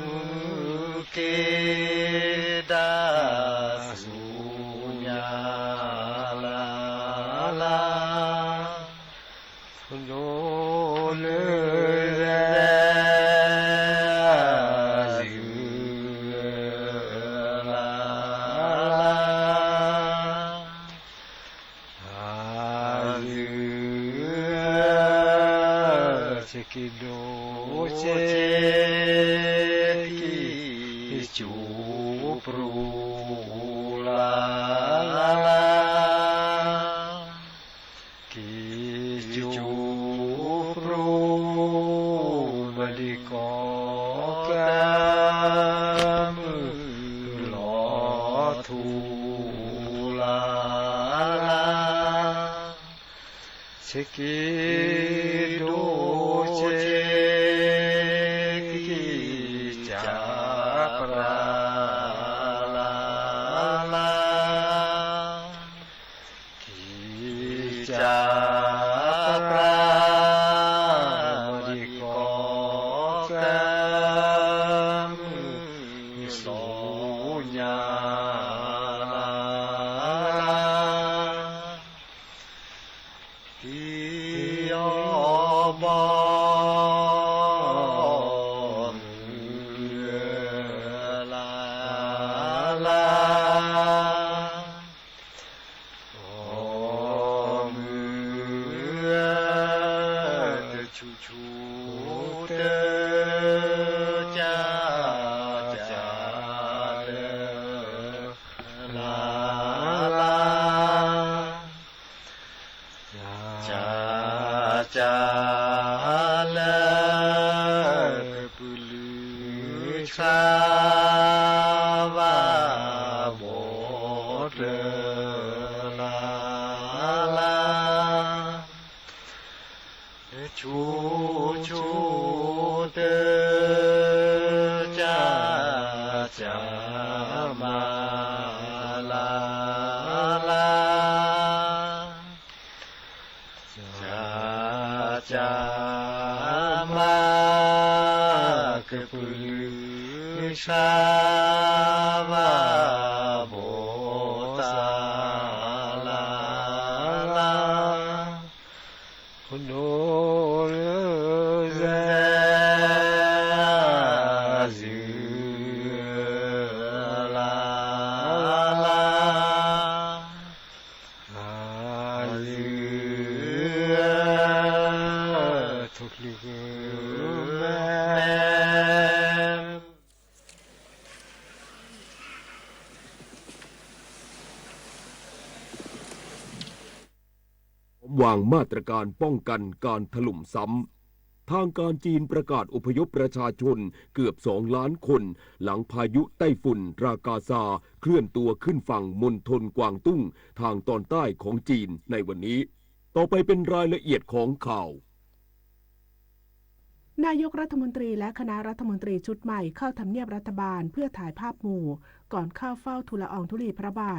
မုၣ်က့ၤ ဒၣ်ဆူညါ လၢ်လၢ်, ခီဒိၣ်လၢယဲၢ်အယုၢ် လၢ်လၢ်, အယုၢ်ဧၢ, ဆ့က့ၤဒိၣ်ဆ့က့ၤ ကၠိပြူ လၢ်လၢ်, က့ၤဒိၣ်က့ၤကံၢ်ကၢ်ပြၢ်လၢ်, ကံၢ်ကၢ်ပြၢ်မုၢ်ကီၢ်ကၢ်မုၢ်စိညါလၢ်လၢ် ဟံၣ်အီၣ်ဘီမုၢ်လၢ်လၢ်, အီၣ်မုၢ်အၢတဆူၣ်ဆူၣ်တၢ်ကၢ်ကၢ်လၢ်လၢ် ကၢ်ကၢ်လၢကပုာ်လုၢ်ဆါဘၣ်ဘီတၢ်လၢ်လၢ် ဆူၣ်ဆူၣ်တၢ်ကၢ်ကၢ်မၤလၢ်လၢ်, ကၢ်ကၢ်မၤကပုာ်လုၢ်ဆါဘၣ်ဘီတၢ်လၢ်လၢ် ခိၣ်နူာ်လၢအစုလၢ်လၢ်, အစုထိၣ်ချုးမဲ พร้อมวางมาตรการป้องกันการถล่มซ้ำ ทางการจีนประกาศอพยพประชาชนเกือบสองล้านคน หลังพายุไต้ฝุ่นรากาซาเคลื่อนตัวขึ้นฝั่งมณฑลกวางตุ้งทางตอนใต้ของจีนในวันนี้ ต่อไปเป็นรายละเอียดของข่าว นายกรัฐมนตรีและคณะรัฐมนตรีชุดใหม่เข้าทำเนียบรัฐบาลเพื่อถ่ายภาพหมู่ก่อนเข้าเฝ้าทูลละอองธุลีพระบาท